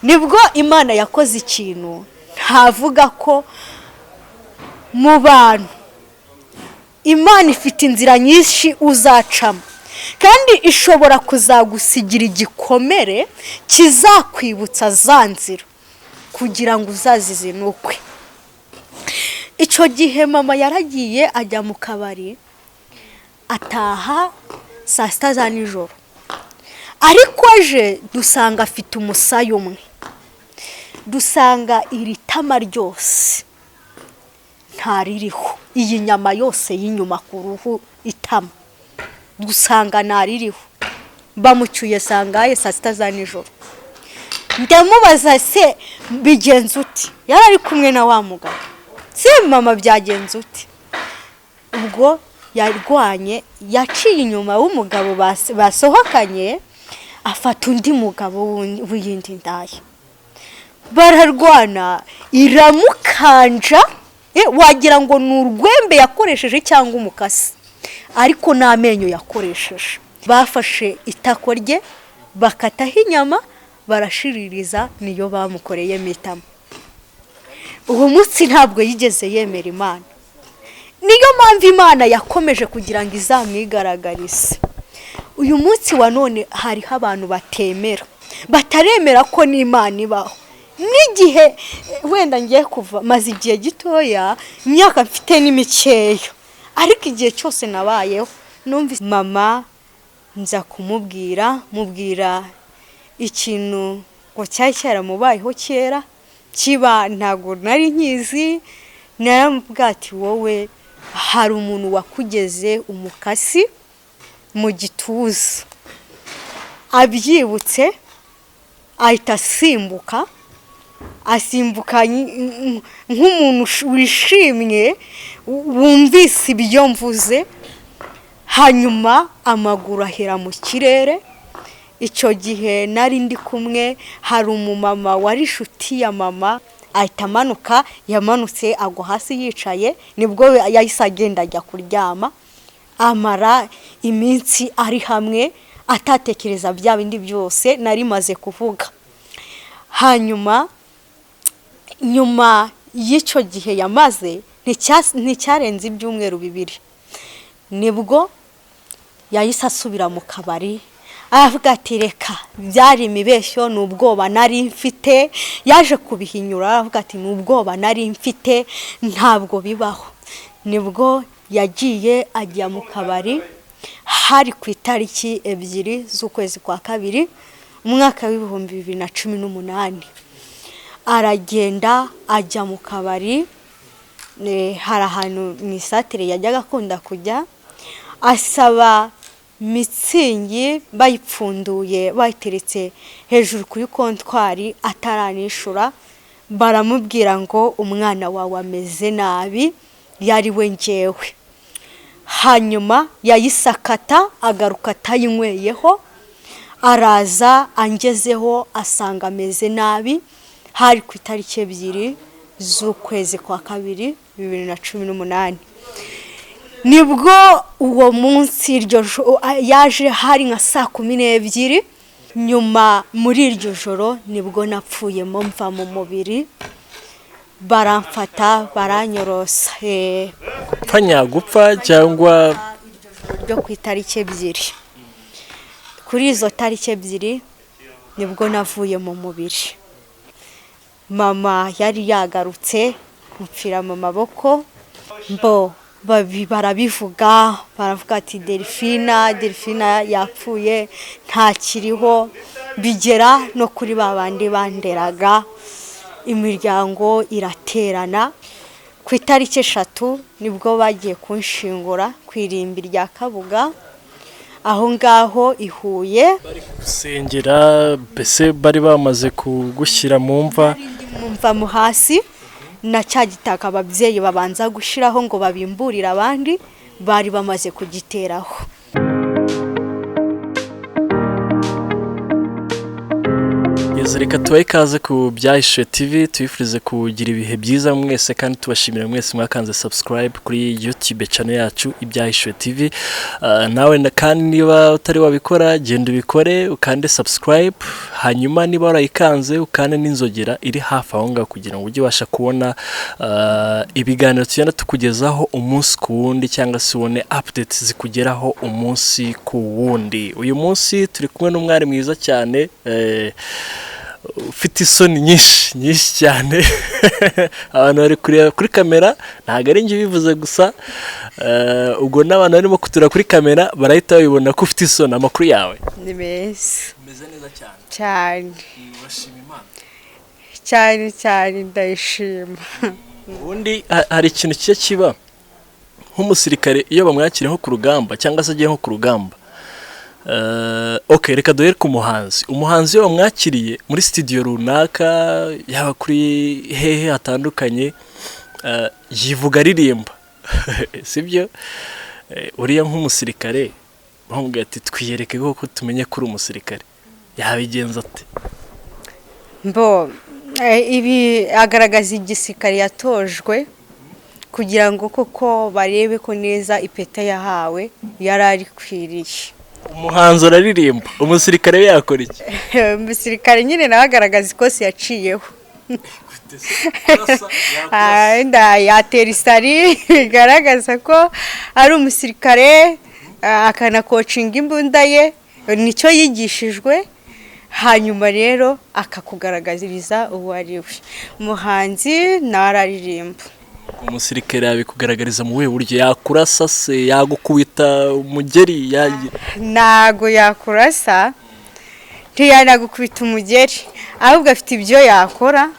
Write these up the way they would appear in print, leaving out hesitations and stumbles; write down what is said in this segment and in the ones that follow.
Nibwo Imana yakoze ikintu ntavuga ko mu bantu. Imana ifite inzira nyinshi uzacamo, kandi ishobora kuzagusigira igikomere kizakwibutsa za nzira kugira ngo uzazizinukwe. Icyo gihe mama yaragiye ajya mu kabari, ataha saa 6 za nijoro, ariko aje dusanga afite umusaya umwe, dusanga iri tama ryose ntaririho, iyi nyama yose y'inyuma ku ruhu itama dusanga ntaririho. Bamucyuye sangaye saa 6 za nijoro. Ndamubaza se bigenze uti? Yari ari kumwe na wa mugabo. Se mama byagenze uti? Ubwo yarwanye, yaciye inyuma w'umugabo basohokanye, afata undi mugabo w'iyindi ndaya, bararwana, iramukanja, wagira ngo ni urwembe yakoresheje cyangwa umukasi, ariko n'amenyo yakoresheje. Bafashe itako rye bakataho inyama barashiririza, niyo bamukoreyemo itama. Uwo munsi ntabwo yigeze yemera Imana. Niyo mpamvu Imana yakomeje kugira ngo izamwigaragarize. Uyu munsi wa none hariho abantu batemera, bataremera ko n'Imana ibaho. N'igihe wenda ngiye kuva, maze igihe gitoya, imyaka mfite ni mikeya, ariko igihe cyose nabayeho numvise mama, nza kumubwira, mubwira ikintu ngo cyari cyaramubayeho kera kiba, ntabwo nari nkizi. Naramubwira ati wowe hari umuntu wakugeze umukasi mu gituza. Abyibutse ahita asimbuka, asimbuka nk'umuntu wishimye wumvise ibyo mvuze, hanyuma amaguru ahera mu kirere. Icyo gihe nari ndi kumwe, hari umumama wari inshuti ya mama, ahita amanuka, yamanutse agwa hasi yicaye, nibwo yahise agenda ajya kuryama, amara iminsi ari hamwe atatekereza bya bindi byose nari maze kuvuga. Hanyuma nyuma y'icyo gihe yamaze, nticyarenze ibyumweru 2, nibwo yahise asubira mu kabari, aravuga ati reka byari imibeshyo, ni ubwoba nari mfite. Yaje kubihinyura aravuga ati ni ubwoba nari mfite, ntabwo bibaho. Nibwo yagiye ajya mu kabari, hari ku itariki 2 z'ukwezi kwa 2 umwaka w'2018. Aragenda ajya mu kabari, hari ahantu mu isatire yajyaga akunda kujya, asaba mitsingi bayipfunduye bayiteretse hejuru kuri kontwari, ataranishura baramubwira ngo umwana wawe ameze nabi, yari we ngewe. Hanyuma yayisakata agaruka atayinyweyeho, araza angezeho asanga ameze nabi. Hari ku itariki 2 z'ukwezi kwa 2 2018. Nibwo uwo munsi iryo yaje hari nka saa 12. Nyuma muri iryo joro nibwo napfuyemo mva mu mubiri, baramfata baranyorosa. Gupfa nyagupfa cyangwa ryo ku itariki 2. Kuri izo tariki 2 nibwo navuye mu mubiri. Mama yari yagarutse, mupfira mu maboko. Mbo barabivuga, baravuga ati Delphine, Delphine yapfuye ntakiriho. Bigera no kuri ba bandi banderaga, imiryango iraterana. Ku itariki 3 nibwo bagiye kunshingura ku irimbi rya Kabuga, aho ngaho i Huye. Bari gusengera, mbese bari bamaze kugushyira mu mva? Mu mva mo hasi, na cya gitaka ababyeyi babanza gushyiraho ngo babimburire abandi, bari bamaze kugiteraho. Yes, reka tubahe ikaze ku Byahishuwe TV, tubifurize kugira ibihe byiza mwese kandi tubashimira mwese mwakanze subscribe kuri YouTube channel yacu Ibyahishuwe TV. Nawe kandi niba utari wabikora, genda ubikore, ukande subscribe, hanyuma niba warayikanze ukande n'inzogera iri hafi aho ngaho kugira ngo ujye ubasha kubona ibiganiro tugenda tukugezaho umunsi ku wundi, cyangwa se ubone updates zikugeraho umunsi ku wundi. Uyu munsi turi kumwe n'umwari mwiza cyane, ufite isoni nyinshi nyinshi cyane. Abantu bari kureba kuri kamera, ntabwo ari njye ubivuze gusa, ubwo n'abantu barimo kutura kuri kamera barahita babibona ko ufite isoni. Amakuru yawe? Ni meza. Umeze neza cyane? Cyane. Urashima Imana? Cyane cyane, ndayishima. Ubundi hari ikintu kijya kiba nk'umusirikare iyo bamwakiriye nko ku rugamba, cyangwa se agiye nko ku rugamba. Ok, reka duhere ku muhanzi. Umuhanzi iyo bamwakiriye muri studio runaka, yaba kuri hehe hatandukanye, yivuga aririmba, sibyo? Uriya nk'umusirikare bamubwira ati: "Twiyereke koko tumenye ko uri umusirikare", yabigenza ate? Mbo ibi agaragaza igisirikare yatojwe kugira ngo koko barebe ko neza ipeta yahawe yari arikwiriye. Umuhanzi araririmba, umusirikare we yakora iki? Umusirikare nyine nawe agaragaza ikosi yaciyeho. Wenda yatera isari bigaragaza ko ari umusirikare, akanakocinga imbunda ye, nicyo yigishijwe, hanyuma rero akakugaragariza uwo ari we. Umuhanzi nawe araririmba. Umusirikare yabikugaragariza mu buhe buryo? Yakurasa se? Yagukubita umugeri? Yagira Ntago yakurasa, ntiyanagukubita umugeri, ahubwo afite ibyo yakora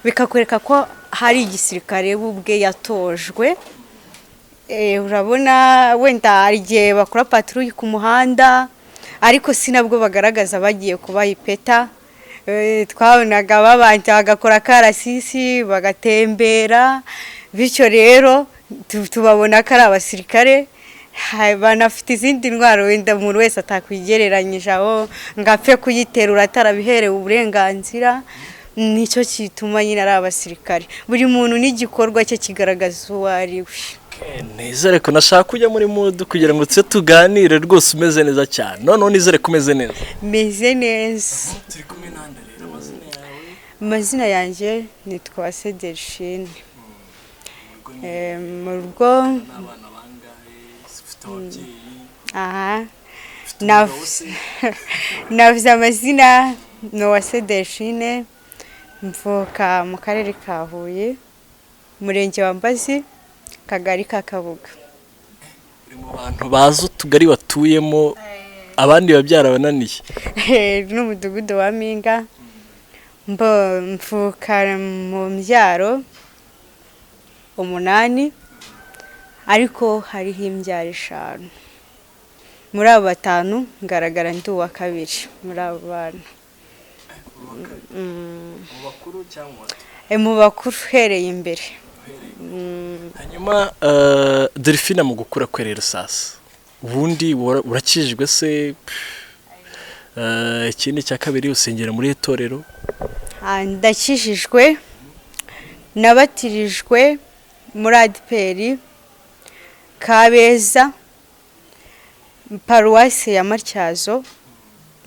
bikakwereka ko hari igisirikare we ubwe yatojwe. Urabona wenda hari igihe bakora patrouille ku muhanda, ariko si nabwo bagaragaza bagiye kubaha ipeta. Twabonaga babanje bagakora akarasisi, bagatembera, bityo rero tubabona ko ari abasirikare. Banafite izindi ntwaro wenda umuntu wese atakwigereranyije aho ngo apfe kuyiterura atarabiherewe uburenganzira. Nicyo gituma nyine ari abasirikare. Buri muntu n'igikorwa cye kigaragaza uwo ari we. Nizere ko nashaka kujya muri mood kugira ngo tuze tuganire rwose umeze neza cyane. Noneho nizere ko umeze neza. Meze neza. Turi kumwe nande rero? Amazina yawe? Amazina yanjye nitwa Delphine. Mu rugo N'abana bangahe? Ufite ababyeyi? Aha. Ufite umugabo se? Navuze amazina, ni Uwase Delphine, mvuka mu karere ka Huye, umurenge wa Mbazi, akagari ka Kabuga. Uri mu bantu bazi utugari batuyemo, abandi biba byarabananiye. N'umudugudu wa Mpinga. Mbo mvuka mu mbyaro 8, ariko hariho imbyaro 5. Muri abo 5 ngaragara ndi uwa kabiri muri abo bana. Mu bakuru cyangwa mu bato? Mu bakuru, uhereye imbere. Hanyuma Delphine, mu gukura kwe rero sasa, ubundi urakijijwe se? Ikindi cya kabiri, usengera muri itorero? Ndakijijwe, nabatirijwe muri ADEPR Kabeza, paruwasi ya Matyazo,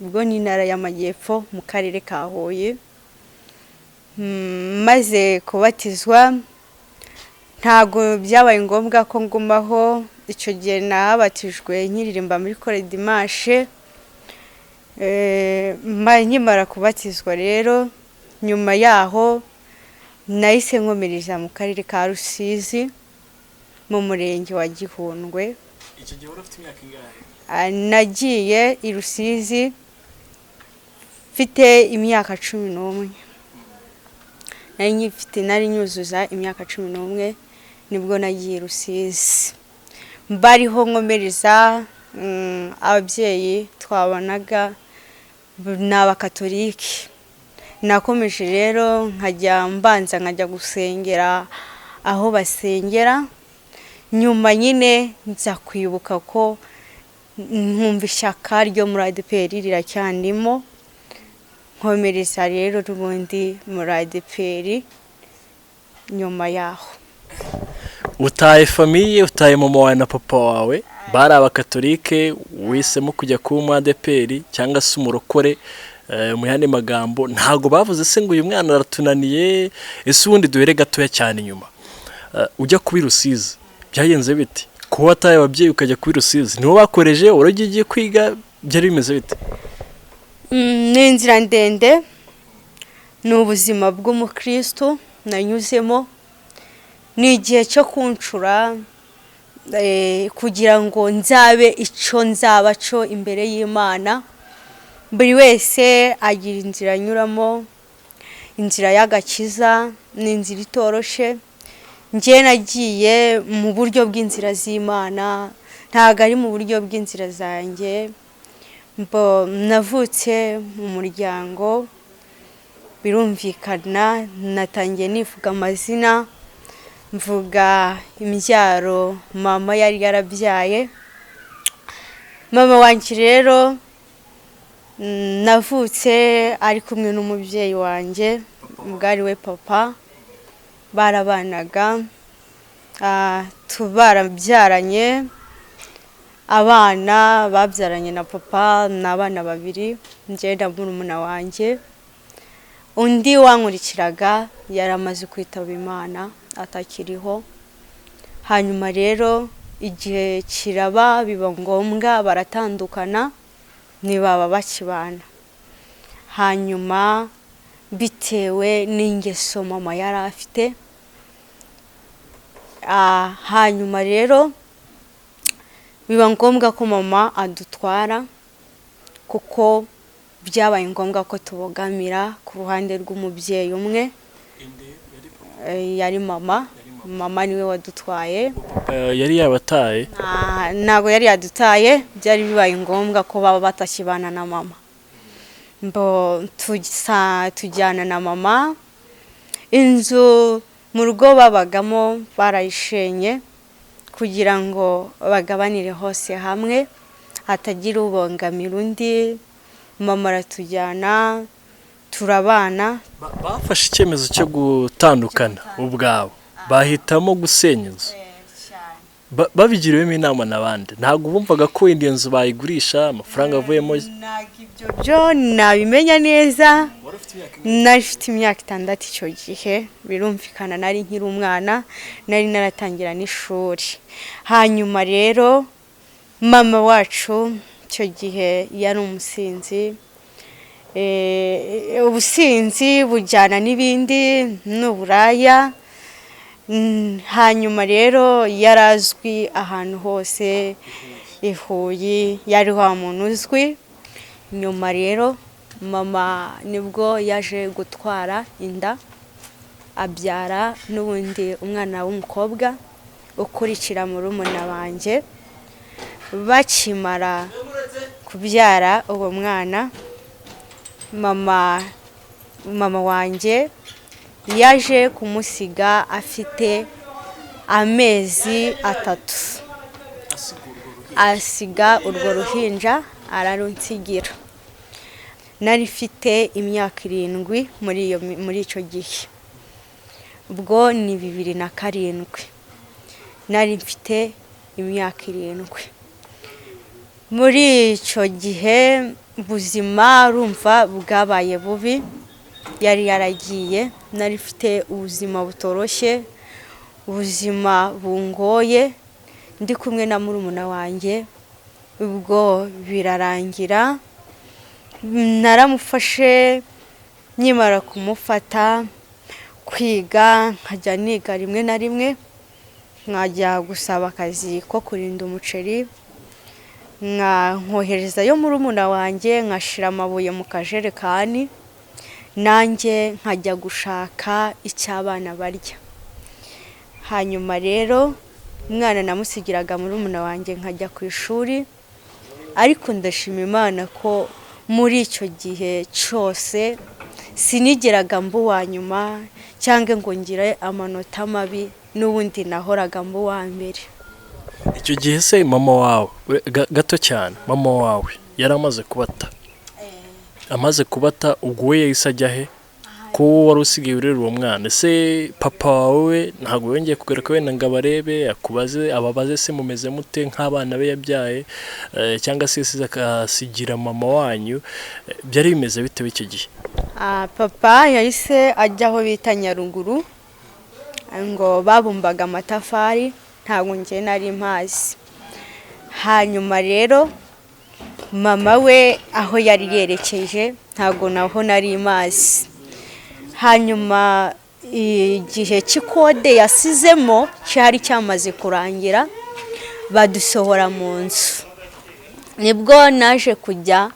ubwo ni intara y'Amajyepfo, mu karere ka Huye. Maze kubatizwa ntabwo byabaye ngombwa ko ngumaho. Icyo gihe nabatijwe nkiririmba muri Chorale Dimanche. Nkimara kubatizwa rero, nyuma yaho nahise nkomereza mu karere ka Rusizi, mu murenge wa Gihundwe. Icyo gihe wari ufite imyaka ingahe? Nagiye i Rusizi mfite imyaka 11. Nari nyifite, nari nyuzuza imyaka 11 nibwo nagiye i Rusizi, mbariho nkomereza. Ababyeyi twabonaga ni Abakatolike. Nakomeje rero nkajya mbanza nkajya gusengera aho basengera. Nyuma nyine nza kwibuka ko nkumva ishyaka ryo muri ADEPR riracyandimo. Nkomereza rero n'ubundi muri ADEPR nyuma yaho. Utaye famille, utaye mama wawe na papa wawe bari abakatolike, wisemo kujya kuba umu ADEPR cyangwa se umurokore. Mu yandi magambo, ntabwo bavuze se ngo uyu mwana aratunaniye? Ese ubundi duhere gatoya cyane inyuma. Ujya kuba i Rusizi byagenze bite? Kuba wataye ababyeyi ukajya kuba i Rusizi, nibo bakoreje wari ugiye kwiga, byari bimeze bite? Ni inzira ndende, ni ubuzima bw'umukristo nanyuzemo, ni igihe cyo kuncura kugira ngo nzabe icyo nzaba cyo imbere y'Imana. Buri wese agira inzira anyuramo, inzira y'agakiza ni inzira itoroshe. Njye nagiye mu buryo bw'inzira z'Imana, ntabwo ari mu buryo bw'inzira zanjye. Navutse mu muryango, birumvikana, natangiye nivuga amazina, mvuga imbyaro mama yari yarabyaye. Mama wanjye rero, navutse ari kumwe n'umubyeyi wanjye, ubwo ari we papa, barabanaga, barabyaranye abana babyaranye na papa, ni abana babiri, njye na murumuna wanjye. Undi wankurikiraga yari amaze kwitaba Imana, atakiriho. Hanyuma rero igihe kiraba, biba ngombwa baratandukana, ntibaba bakibana. Hanyuma bitewe n'ingeso mama yari afite, hanyuma rero biba ngombwa ko mama adutwara, kuko byabaye ngombwa ko tubogamira ku ruhande rw'umubyeyi umwe. Yari mama, mama niwe wadutwaye. Yari yabataye? Ntabwo yari yadutaye, byari bibaye ngombwa ko baba batakibana na mama. Mbo tujyana na mama, inzu mu rugo babagamo barayishenye kugira ngo bagabanire hose hamwe, hatagira ubongamira undi. Mama aratujyana, turabana. Bafashe icyemezo cyo gutandukana ubwabo, bahitamo gusenya inzu babigiriwemo inama n'abandi. Ntabwo bumvaga ko wenda iyo nzu bayigurisha amafaranga avuyemo? Ntabwo ibyo byo nabimenya neza. Nari mfite imyaka 6 icyo gihe, birumvikana nari nkiri umwana, nari naratangira n'ishuri. Hanyuma rero mama wacu icyo gihe yari umusinzi. Ubusinzi bujyana n'ibindi n'uburaya. Hanyuma rero yarazwi ahantu hose i Huye, yari wa muntu uzwi. Nyuma rero mama nibwo yaje gutwara inda, abyara n'ubundi umwana w'umukobwa ukurikira murumuna wanjye. Bakimara kubyara uwo mwana, mama wanjye yaje kumusiga afite amezi 3, asiga urwo ruhinja ararunsigira. Nari mfite imyaka 7 muri icyo gihe, ubwo ni 2007, nari mfite imyaka 7. Muri icyo gihe ubuzima rumva bwabaye bubi, yari yaragiye, nari mfite ubuzima butoroshye, ubuzima bungoye, ndi kumwe na murumuna wanjye. Ubwo birarangira, naramufashe, nkimara kumufata kwiga nkajya niga rimwe na rimwe, nkajya gusaba akazi ko kurinda umuceri, nkoherezayo murumuna wanjye, nkashira amabuye mu kajerekani, nanjye nkajya gushaka icyo abana barya. Hanyuma rero umwana namusigiraga murumuna wanjye, nkajya ku ishuri. Ariko ndashima Imana ko muri icyo gihe cyose sinigeraga mba uwa nyuma cyangwa ngo ngire amanota mabi, n'ubundi nahoraga mba uwa mbere. Icyo gihe se mama wawe, gato cyane, mama wawe yari amaze kubata? Amaze kubata, ubwo we yahise ajya he, ko wowe wari usigaye urera uwo mwana? Ese papa wawe ntabwo yongeye kugaruka wenda ngo abarebe, akubaze, ababaze se mumeze mute nk'abana be yabyaye, cyangwa se yasize akasigira mama wanyu? Byari bimeze bite icyo gihe? Papa yahise ajya aho bita Nyaruguru, ngo babumbaga amatafari, ntabwo njye nari mpazi. Hanyuma rero mama we aho yari yerekeje ntabwo naho nari mazi. Hanyuma igihe cy'ikode yasizemo cyari cyamaze kurangira, badusohora mu nzu. Nibwo naje kujya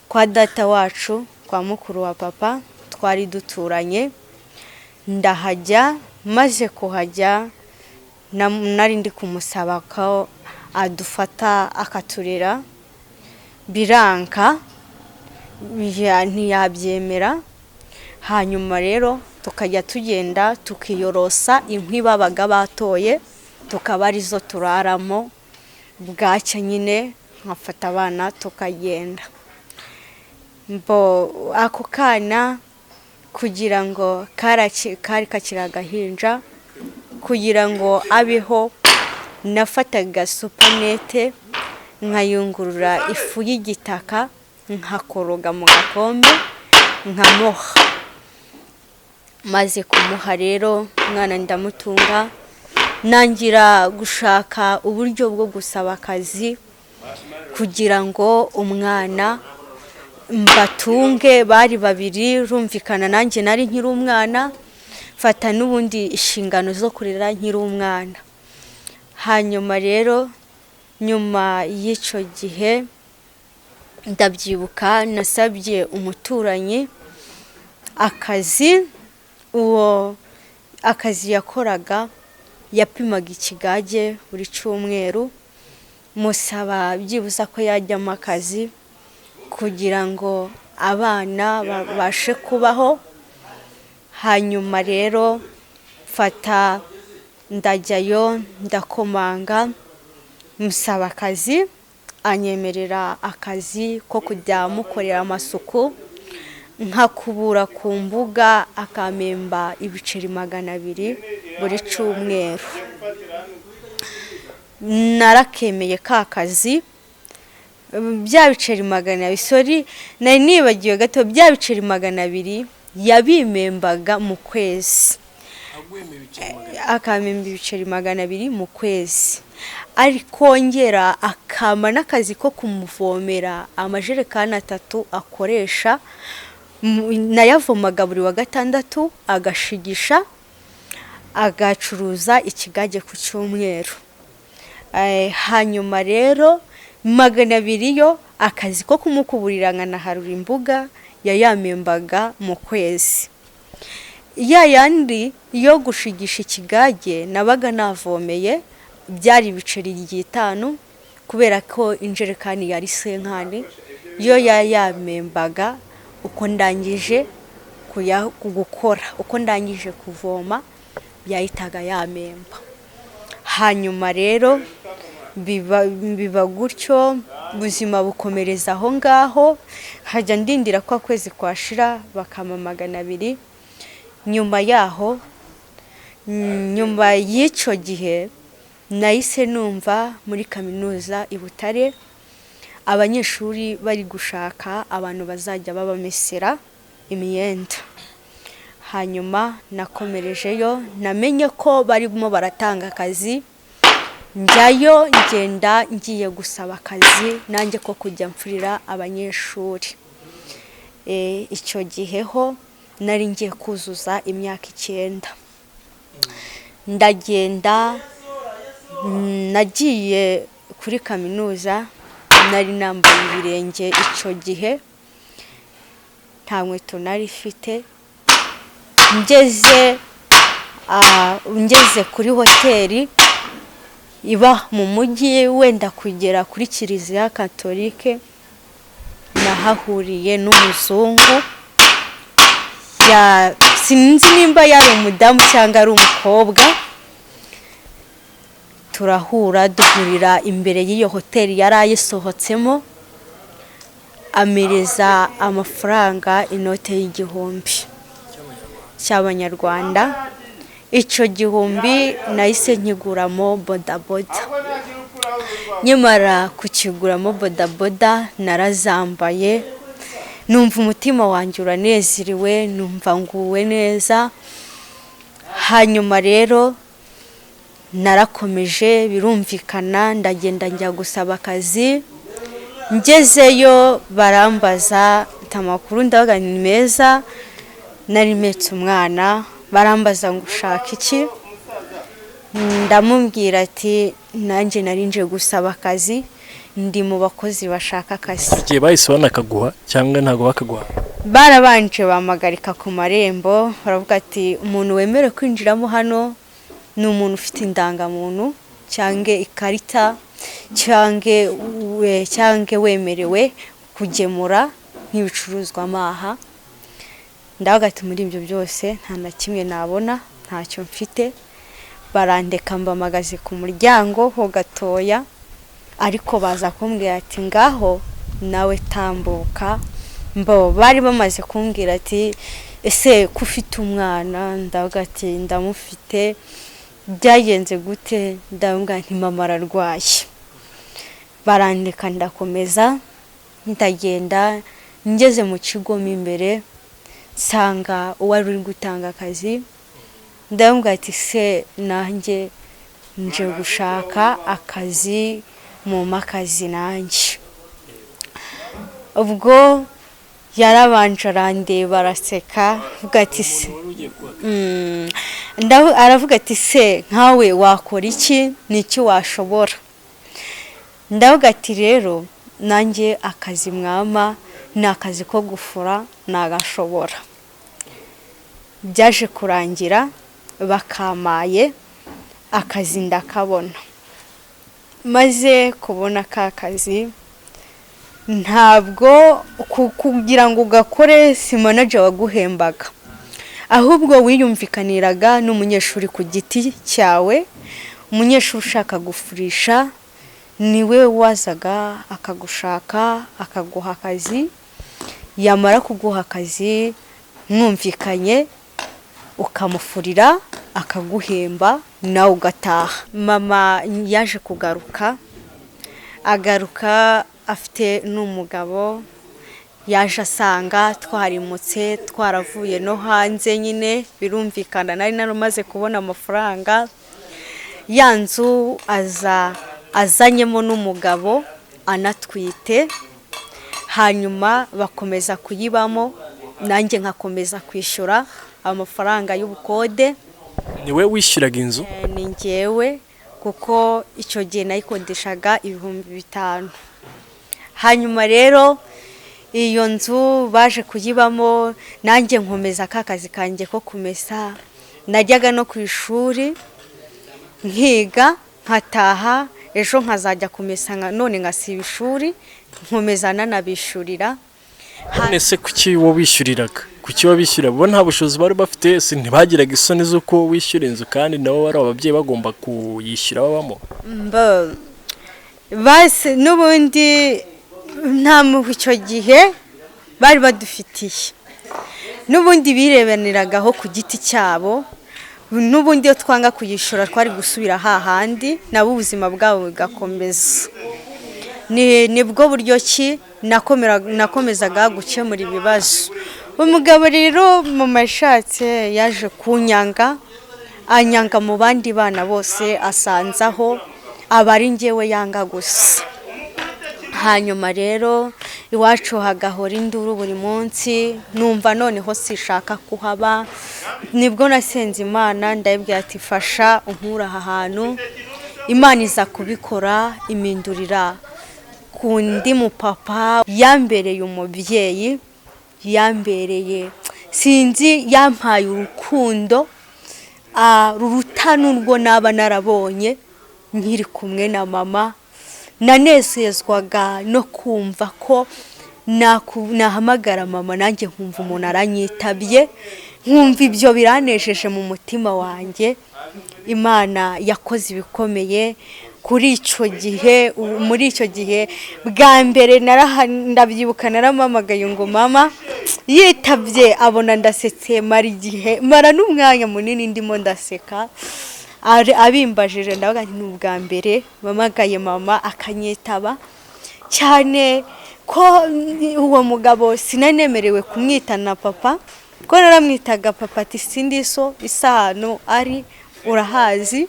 kwa data wacu, kwa mukuru wa papa twari duturanye. Ndahajya, maze kuhajya nari ndi kumusaba ko adufata akaturera, biranka, ntiyabyemera. Hanyuma rero tukajya tugenda tukiyorosa inkwi babaga batoye, tukaba arizo turaramo. Bwacya nyine nkafata abana tukagenda. Mbo ako kana kugira ngo kari kakiri agahinja, kugira ngo abeho, nafataga supanete nkayungurura ifu y'igitaka, nkakoroga mu gakombe nkamuha. Maze kumuha rero umwana ndamutunga, nangira gushaka uburyo bwo gusaba akazi kugira ngo umwana mbatunge. Bari babiri, rumvikana nanjye nari nkiri umwana, mfata n'ubundi inshingano zo kurera nkiri umwana. Hanyuma rero nyuma y'icyo gihe, ndabyibuka nasabye umuturanyi akazi. Uwo akazi yakoraga yapimaga ikigage buri cyumweru. Musaba byibuze ko yajyamo akazi kugira ngo abana babashe kubaho. Hanyuma rero mfata ndajyayo, ndakomanga, musaba akazi, anyemerera akazi ko kujya mukorera amasuku, nkakubura ku mbuga, akampemba ibiceri 200 buri cyumweru. Narakemeye ka kazi. Bya biceri 200, sorry, nari nibagiwe gato, bya biceri 200 yabimpembaga mu kwezi, akampemba ibiceri 200 mu kwezi, arikongera akampa n'akazi ko kumuvomera amajerekani atatu akoresha. Nayavomaga buri wa gatandatu, agashigisha, agacuruza ikigage ku cyumweru. Hanyuma rero 200 yo akazi ko kumukuburira nkanaharura imbuga yayampembaga mu kwezi. Ya yandi yo gushigisha ikigage nabaga navomeye byari ibiceri ry'itanu, kubera ko injerekani yari cinquante, yo yayampembaga uko ndangije gukora, uko ndangije kuvoma yahitaga yampemba. Hanyuma rero biba gutyo, ubuzima bukomereza aho ngaho, nkajya ndindira ko kwezi kwashira bakampa 200. Nyuma yaho, nyuma y'icyo gihe, nahise numva muri kaminuza i Butare abanyeshuri bari gushaka abantu bazajya babamesera imyenda. Hanyuma nakomerejeyo, namenye ko barimo baratanga akazi, njyayo, ngenda ngiye gusaba akazi nanjye ko kujya mfurira abanyeshuri. Icyo gihe ho nari ngiye kuzuza imyaka 9. Ndagenda, nagiye kuri kaminuza nari nambaye ibirenge icyo gihe, nta nkweto nari ifite. Ngeze kuri hoteli iba mu mujyi, wenda kugera kuri Kiliziya Katolike, nahahuriye n'umuzungu. Sinzi nimba yari umudamu cyangwa ari umukobwa. Turahura, duhurira imbere y'iyo hoteli yari ayisohotsemo. Amereza amafaranga, inote y'igihumbi cy'abanyarwanda. Icyo 1000 nahise nkiguramo bodaboda. Nyamara kukiguramo bodaboda, narazambaye, numva umutima wanjye uranezerewe, numva nguwe neza. Hanyuma rero narakomeje, birumvikana, ndagenda njya gusaba akazi. Ngezeyo barambaza amakuru, ndavuga ni meza, nari mpetse umwana. Barambaza ngo ushaka iki? Ndamubwira ati nanjye nari nje gusaba akazi, ndi mu bakozi bashaka akazi. Igihe bahise banakaguha cyangwa ntabwo bakaguha? Barabanje bamagarika ku marembo, baravuga ati umuntu wemerewe kwinjiramo hano ni umuntu ufite indangamuntu cyangwa ikarita cyangwa wemerewe kugemura nk'ibicuruzwa amaha. Ndavuga ati muri ibyo byose nta na kimwe nabona, ntacyo mfite. Barandeka, mbamagaze ku muryango ho gatoya, ariko baza kumbwira ati ngaho nawe tambuka. Mbo bari bamaze kumbwira ati ese ko ufite umwana? Ndavuga ati ndamufite. Byagenze gute? Ndavuga nti mama ararwaye. Barandeka, ndakomeza ndagenda. Ngeze mu kigo mo imbere, nsanga uwari uri gutanga akazi. Ndamubwira ati se nanjye nje gushaka akazi, mumpe akazi nanjye. Ubwo yarabanje arandeba, araseka, avuga ati se, aravuga ati se nkawe wakora iki? Ni iki washobora? Ndavuga ati rero nanjye akazi mwama ni akazi ko gufura, nagashobora. Byaje kurangira bakamaye akazi, ndakabona. Maze kubona ka kazi, ntabwo kugira ngo ugakore si manager waguhembaga, ahubwo wiyumvikaniraga n'umunyeshuri ku giti cyawe. Umunyeshuri ushaka gufurisha niwe wazaga akagushaka, akaguha akazi. Yamara kuguha akazi mwumvikanye, ukamufurira akaguhemba, nawe ugataha. Mama yaje kugaruka, agaruka afite n'umugabo. Yaje asanga twarimutse, twaravuye no hanze nyine, birumvikana nari naramaze kubona amafaranga. Ya nzu aza azanyemo n'umugabo anatwite, hanyuma bakomeza kuyibamo, nanjye nkakomeza kwishyura amafaranga y'ubukode. Niwe wishyuraga inzu? Ni njyewe, kuko icyo gihe nayikodeshaga 5000. Hanyuma rero iyo nzu baje kuyibamo, nanjye nkomeza ka kazi kanjye ko kumesa. Najyaga no ku ishuri nkiga, nkataha, ejo nkazajya kumesa, none ngasiba ishuri, nkomeza nanabishyurira. None se kuki wowe wishyuriraga? Kuki wabishyura? Bo nta bushobozi bari bafite? Si ntibagiraga isoni z'uko wishyura inzu kandi nabo bari ababyeyi, bagomba kuyishyura babamo? Basi n'ubundi nta mpuhwe icyo gihe bari badufitiye. N'ubundi birebaniragaho ku giti cyabo. N'ubundi iyo twanga kuyishyura twari gusubira hahandi, nabo ubuzima bwabo bugakomeza. Nibwo buryo ki nakomezaga gukemura ibibazo. Umugabo rero mama yashatse yaje kunyanga, anyanga mu bandi bana bose asanzaho, aba ari njyewe yanga gusa. Hanyuma rero iwacu hagahora induru buri munsi, numva noneho sishaka kuhaba. Nibwo nasenze Imana, ndayibwira ati fasha unkure aha hantu. Imana iza kubikora, impindurira ku ndi mupapa yambereye umubyeyi, yambereye sinzi, yampaye urukundo ruruta n'urwo naba narabonye nkiri kumwe na mama. Nanezezwaga no kumva ko nahamagara mama, nanjye nkumva umuntu aranyitabye, nkumva ibyo biranejeje mu mutima wanjye. Imana yakoze ibikomeye. Kuri icyo gihe, muri icyo gihe bwa mbere ndabyibuka narampamagaye ngo mama, yitabye abona ndasetse, mara igihe, mara n'umwanya munini ndimo ndaseka. Abimbajije ndavuga nti ni ubwa mbere mpamagaye mama akanyitaba, cyane ko uwo mugabo sinanemerewe kumwita na papa, ko naramwitaga papa ati sindi so, isano ari urahazi.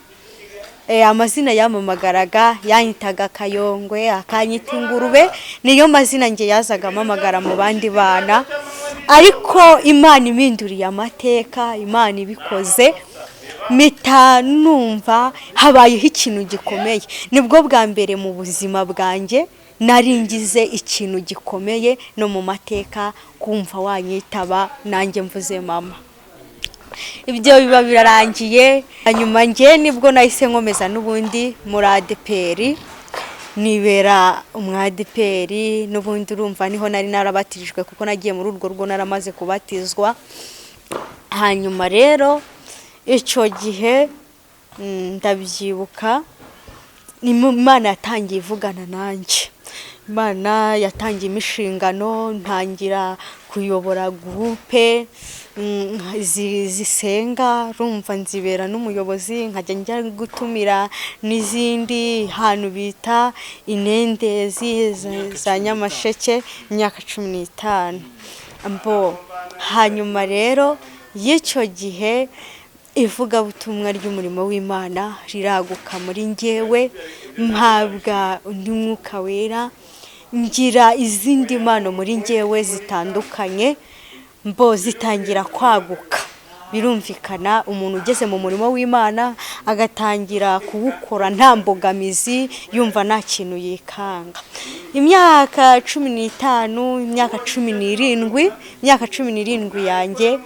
Amazina yamamagaraga yanyitaga Kayongwe, akanyita ingurube, niyo mazina nge yazaga amamagara mu bandi bana. Ariko Imana impinduriye amateka, Imana ibikoze, mpita numva habayeho ikintu gikomeye. Nibwo bwa mbere mu buzima bwanjye nari ngize ikintu gikomeye no mu mateka, kumva wanyitaba nanjye mvuze mama. Ibyo biba birarangiye. Hanyuma njye nibwo nahise nkomeza n'ubundi muri ADEPR, nibera umwadeperi n'ubundi. Urumva niho nari narabatirijwe, kuko nagiye muri urwo rugo naramaze kubatizwa. Hanyuma rero icyo gihe ndabyibuka Imana yatangiye ivugana nanjye, Imana yatangiye imishingano, ntangira kuyobora groupe zisenga. Rumva nzibera n'umuyobozi, nkajya njya gutumira n'izindi hantu bita Inendezi za Nyamasheke, imyaka 15 mbo. Hanyuma rero y'icyo gihe ivugabutumwa ry'umurimo w'Imana riraguka muri njyewe, mpabwa undi mwuka wera, ngira izindi mpano muri njyewe zitandukanye, mbo zitangira kwaguka. Birumvikana umuntu ugeze mu murimo w'Imana agatangira kuwukora nta mbogamizi, yumva nta kintu yikanga. Imyaka 15, imyaka 17, imyaka 17 yanjye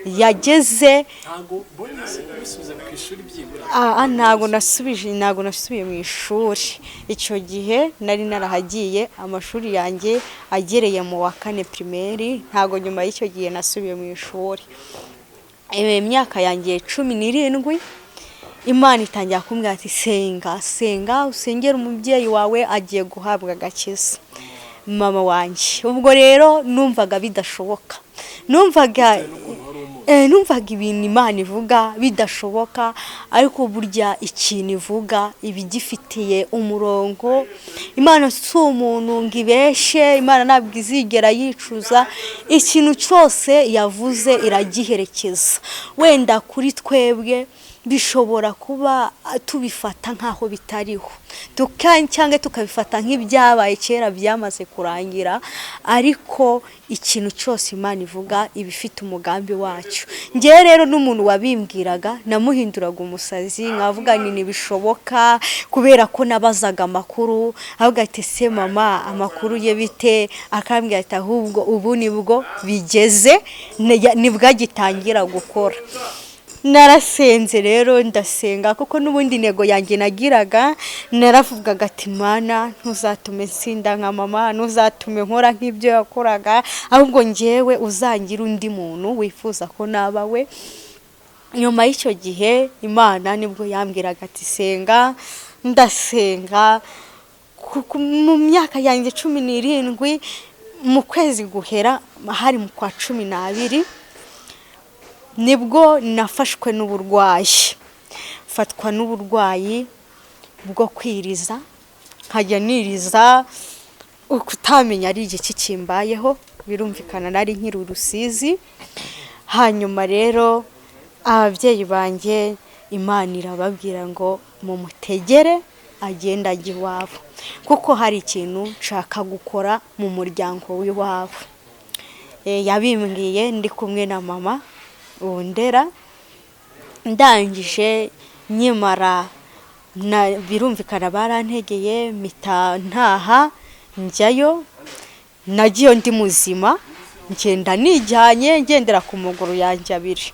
yageze. Ntabwo bongeye kubisubiza ku ishuri byibura? Ntabwo nasubije, ntabwo nasubiye mu ishuri. Icyo gihe nari narahagiye amashuri yanjye agereye mu wa kane primaire, ntabwo nyuma y'icyo gihe nasubiye mu ishuri. Imyaka yanjye 17 Imana itangira kumbwira ati senga, senga usengere umubyeyi wawe agiye guhabwa agakiza, mama wanjye. Ubwo rero numvaga bidashoboka, numvaga ibintu Imana ivuga bidashoboka, ariko burya ikintu ivuga iba igifitiye umurongo. Imana si umuntu ngo ibeshe, Imana ntabwo izigera yicuza, ikintu cyose yavuze iragiherekeza. Wenda kuri twebwe bishobora kuba tubifata nk'aho bitariho, cyangwa tukabifata nk'ibyabaye kera byamaze kurangira, ariko ikintu cyose Imana ivuga iba ifite umugambi wacyo. Ngewe rero n'umuntu wabimbwiraga namuhinduraga umusazi, nkavuga ni ntibishoboka, kubera ko nabazaga amakuru, avuga ati se mama amakuru ye bite, akambwira ati ahubwo ubu nibwo bigeze, nibwo agitangira gukora. Narasenze rero, ndasenga, kuko n'ubundi intego yanjye nagiraga, naravugaga ati Mana ntuzatume nsinda nka mama, ntuzatume nkora nk'ibyo yakoraga, ahubwo ngewe uzangira undi muntu wifuza ko naba we. Nyuma y'icyo gihe Imana nibwo yambwiraga ati senga, ndasenga. Mu myaka yanjye 17, mu kwezi guhera hari mu kwa 12, nibwo nafashwe n'uburwayi, fatwa n'uburwayi bwo kwiriza, nkajya niriza kutamenya ari igiki kimbayeho. Birumvikana nari nkiri urusizi. Hanyuma rero ababyeyi banjye Imana irababwira ngo mumutegere agende ajya iwabo, kuko hari ikintu nshaka gukora mu muryango w'iwabo. Yabimbwiye ndi kumwe na mama wundera. Ndangije nkimara, birumvikana barantegeye, mpita ntaha njyayo. Nagiye ndi muzima, ngenda nijyanye, ngendera ku maguru yanjye abiri.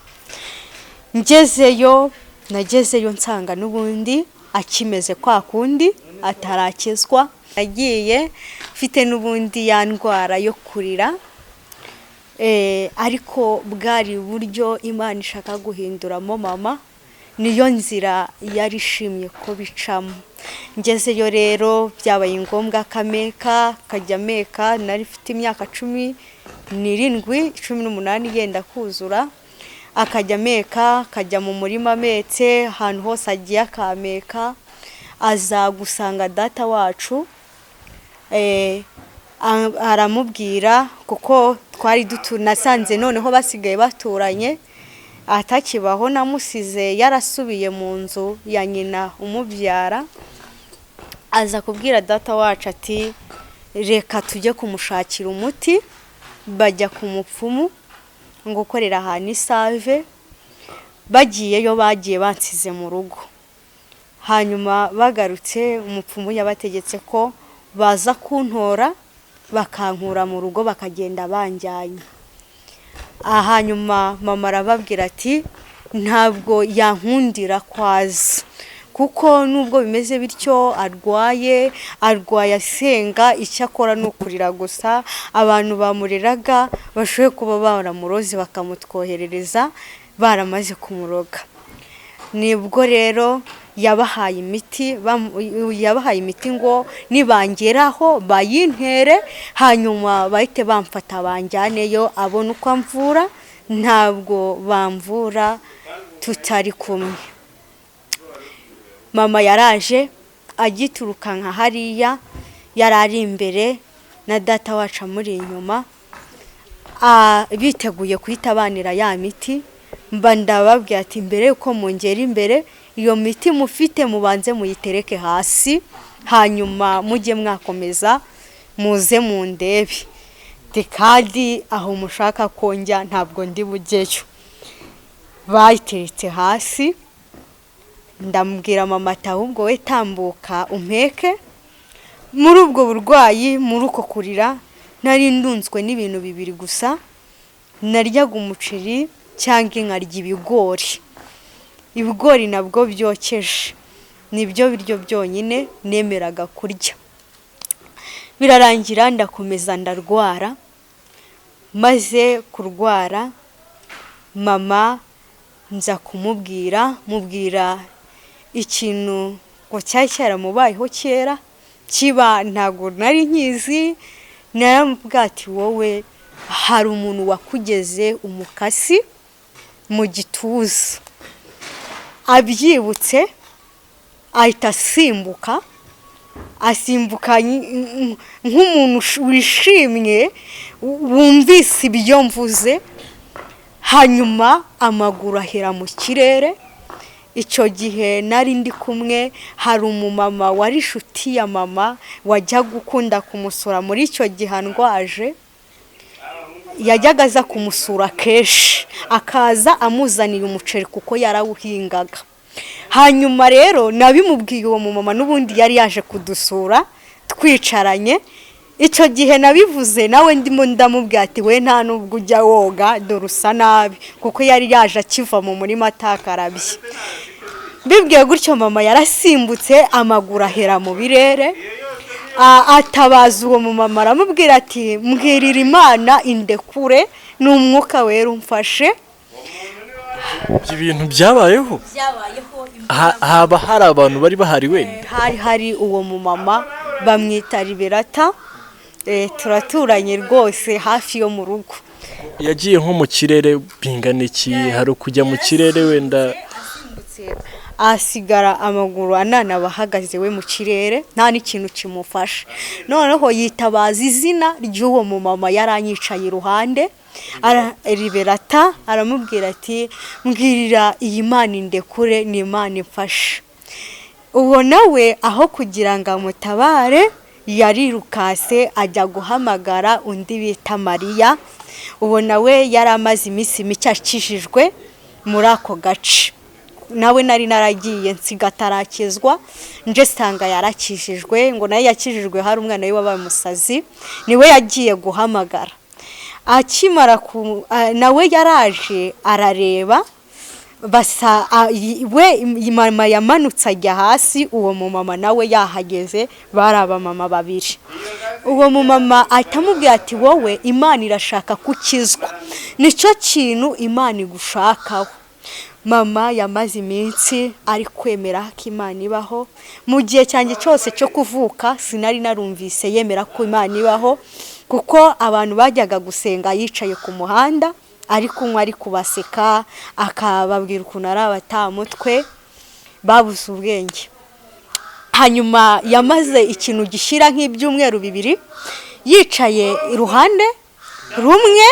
Ngezeyo, nagezeyo nsanga n'ubundi akimeze kwa kundi, atarakizwa. Nagiye mfite n'ubundi ya ndwara yo kurira, ariko bwari uburyo Imana ishaka guhinduramo mama, niyo nzira yari ishimye ko bicamo. Ngezeyo rero byabaye ngombwa kameka kajya meka. Nari mfite imyaka 17, 18 yenda kuzura. Akajya ameka, akajya mu murima ametse, ahantu hose agiye akameka. Aza gusanga data wacu, aramubwira kuko twari dutu nasanze noneho basigaye baturanye, atakibaho, namusize yarasubiye mu nzu ya nyina umubyara. Aza kubwira data wacu ati: "Reka tujye kumushakira umuti." Bajya ku mupfumu ngo ukorera ahantu isave. Bagiyeyo, bagiye bansize mu rugo. Hanyuma bagarutse, umupfumu yabategetse ko baza kuntora, bakankura mu rugo, bakagenda banjyanye. Hanyuma mama arababwira ati: "Ntabwo yankundira kwaza, kuko nubwo bimeze bityo arwaye, arwaye asenga, icyo akora ni ukurira gusa. Abantu bamureraga bashoboye kuba baramuroze, bakamutwoherereza baramaze kumuroga." Nibwo rero yabahaye imiti, yabahaye imiti ngo nibangeraho bayintere, hanyuma bahite bamfata banjyaneyo, abone uko amvura. Ntabwo bamvura tutari kumwe. Mama yaraje agituruka nka hariya yari ari imbere na data wacu amuri inyuma, biteguye guhita banira ya miti. Mba ndababwira ati: "Mbere yuko mungera imbere, iyo miti mufite mubanze muyitereke hasi, hanyuma mujye mwakomeza muze mundebe. Kandi aho mushaka ko njya ntabwo ndi bujyeyo." Bayiteretse hasi. Ndamubwira mama ati: "Ahubwo we tambuka umpeke." Muri ubwo burwayi, muri uko kurira, nari ndunzwe n'ibintu bibiri gusa: naryaga umuceri cyangwa nkarya ibigori, ibigori nabwo byokeje, nibyo biryo byonyine nemeraga kurya. Birarangira ndakomeza ndarwara. Maze kurwara, mama nza kumubwira, mubwira ikintu ngo cyari cyaramubayeho kera kiba, ntabwo nari nkizi. Naramubwira ati: "Wowe hari umuntu wakugeze umukasi mu gituza." Abyibutse ahita asimbuka, asimbuka nk'umuntu wishimye wumvise ibyo mvuze, hanyuma amaguru ahera mu kirere. Icyo gihe nari ndi kumwe, hari umumama wari inshuti ya mama wajyaga ukunda kumusura muri icyo gihe andwaje. Yajyaga aza kumusura kenshi, akaza amuzaniye umuceri kuko yarawuhingaga. Hanyuma rero nabimubwiye, uwo mumama n'ubundi yari yaje kudusura, twicaranye. Icyo gihe nabivuze nawe ndimo ndamubwira ati: "We nta nubwo ujya woga, dore usa nabi," kuko yari yaje akiva mu murima atakarabye. Mbibwiye gutyo, mama yarasimbutse, amaguru ahera mu birere, atabaza uwo mumama, aramubwira ati: "Mbwirira Imana indekure, ni umwuka wera umfashe." Ibyo bintu byabayeho? Byabayeho. Haba hari abantu bari bahari wenda? Hari hari uwo mumama bamwita Liberata, turaturanye rwose hafi yo mu rugo. Yagiye nko mu kirere bingana iki? Hari ukujya mu kirere wenda? Asigara amaguru ananaba ahagaze we mu kirere, nta n'ikintu kimufasha. Noneho yitabaza izina ry'uwo mumama yari anyicaye iruhande, Liberata, aramubwira ati: "Mbwirira iyi Mana indekure, ni Imana imfashe." Uwo nawe aho kugira ngo amutabare yarirukase ajya guhamagara undi bita Mariya. Uwo nawe yari amaze iminsi mike akijijwe muri ako gace. Nawe nari naragiye nsiga atarakizwa, nje sanga yarakijijwe, ngo nawe yakijijwe hari umwana we wabaye umusazi, niwe yagiye guhamagara. Akimara ku nawe yaraje arareba basa we mama yamanutse ajya hasi, uwo mumama nawe yahageze, bari abamama babiri. Uwo mumama ahita amubwira ati: "Wowe Imana irashaka kukizwa, nicyo kintu Imana igushakaho." Mama yamaze iminsi ari kwemera ko Imana ibaho. Mu gihe cyanjye cyose cyo kuvuka sinari narumvise yemera ko Imana ibaho, kuko abantu bajyaga gusenga yicaye ku muhanda ari kunywa, ari kubaseka, akababwira ukuntu ari abatamutwe babuze ubwenge. Hanyuma yamaze ikintu gishyira nk'ibyumweru 2 yicaye iruhande rumwe,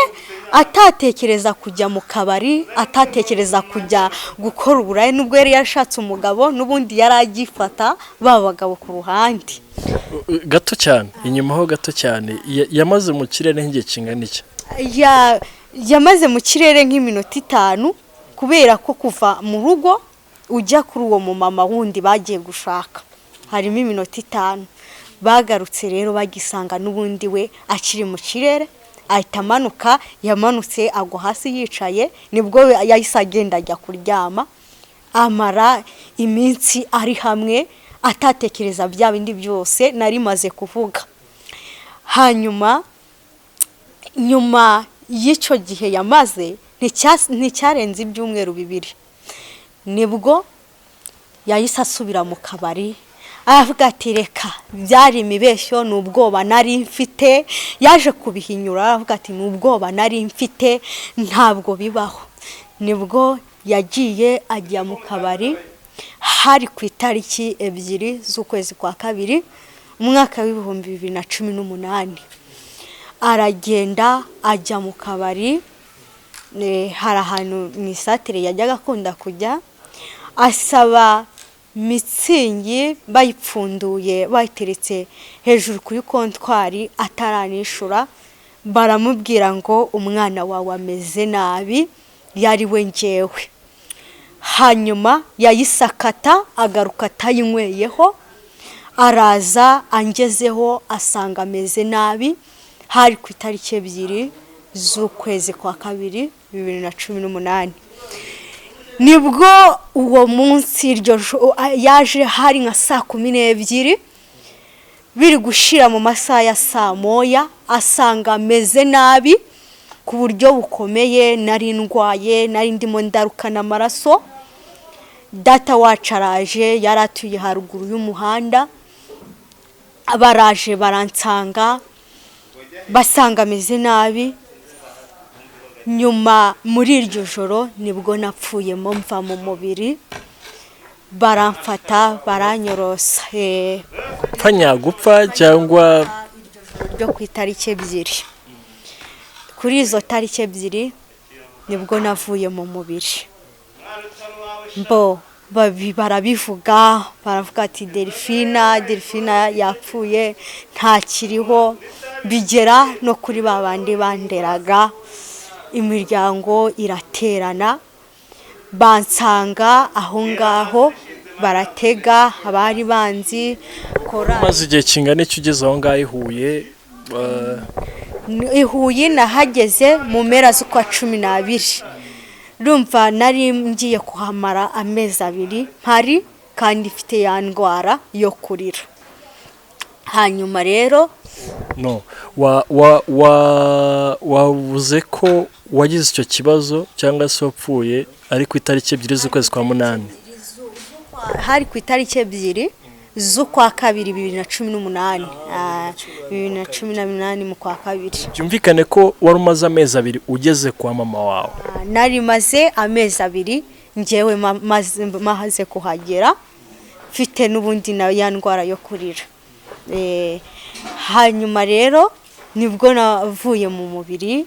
atatekereza kujya mu kabari, atatekereza kujya gukora uburaya, nubwo yari yashatse umugabo n'ubundi yari agifata ba bagabo ku ruhande. Gato cyane inyuma ho gato cyane, yamaze mu kirere nk'igihe kingana iki? Yamaze mu kirere nk'iminota 5, kubera ko kuva mu rugo ujya kuri uwo mumama wundi bagiye gushaka harimo iminota 5. Bagarutse rero bagisanga n'ubundi we akiri mu kirere, ahita amanuka. Yamanutse agwa hasi yicaye, nibwo yahise agenda ajya kuryama. Amara iminsi ari hamwe atatekereza bya bindi byose nari maze kuvuga. Hanyuma nyuma y'icyo gihe yamaze nticyarenze ibyumweru 2, nibwo yahise asubira mu kabari. Aravuga ati reka byari imibeshyo, ni ubwoba nari mfite. Yaje kubihinyura aravuga ati ni ubwoba nari mfite, ntabwo bibaho. Nibwo yagiye ajya mu kabari, hari ku itariki 2 z'ukwezi kwa 2 umwaka w'2018. Aragenda ajya mu kabari, hari ahantu mu isatire yajyaga akunda kujya, asaba mitsingi bayipfunduye bayiteretse hejuru kuri kontwari, ataranishura baramubwira ngo umwana wawe ameze nabi, yari we ngewe. Hanyuma yayisakata agaruka atayinyweyeho, araza angezeho asanga ameze nabi. Hari ku itariki 2 z'ukwezi kwa 2 2018. Nibwo uwo munsi iryo yaje hari nka saa 12 biri gushira mu masaha ya saa 1, asanga ameze nabi ku buryo bukomeye. Nari ndwaye, nari ndimo ndarukana amaraso. Data wacu araje, yari atuye haruguru y'umuhanda, baraje baransanga, basanga ameze nabi. Nyuma muri iryo joro nibwo napfuyemo mva mu mubiri, baramfata baranyorosa. Gupfa nyagupfa cyangwa ryo ku itariki 2? Kuri izo tariki 2 nibwo navuye mu mubiri. Mbo barabivuga, baravuga ati Delphine yapfuye ntakiriho. Bigera no kuri ba bandi banderaga, imiryango iraterana, bansanga aho ngaho baratega abari banzi korali. Maze igihe kingana iki ugeze aho ngaho i Huye? I Huye nahageze mu mpera z'ukwa 12. Urumva nari ngiye kuhamara amezi 2 mpari, kandi ifite ya ndwara yo kurira. Hanyuma rero No, wa wa wa wavuze ko wagize icyo kibazo cyangwa se wapfuye ari ku itariki 2 z'ukwezi kwa 8. Hari ku itariki 2 z'ukwa 2 2018, 2018 mu kwa 2. Byumvikane ko wari umaze amezi 2 ugeze kwa mama wawe. Nari maze amezi 2 ngewe maze kuhagera, mfite n'ubundi na ya ndwara yo kurira. Hanyuma rero nibwo navuye mu mubiri.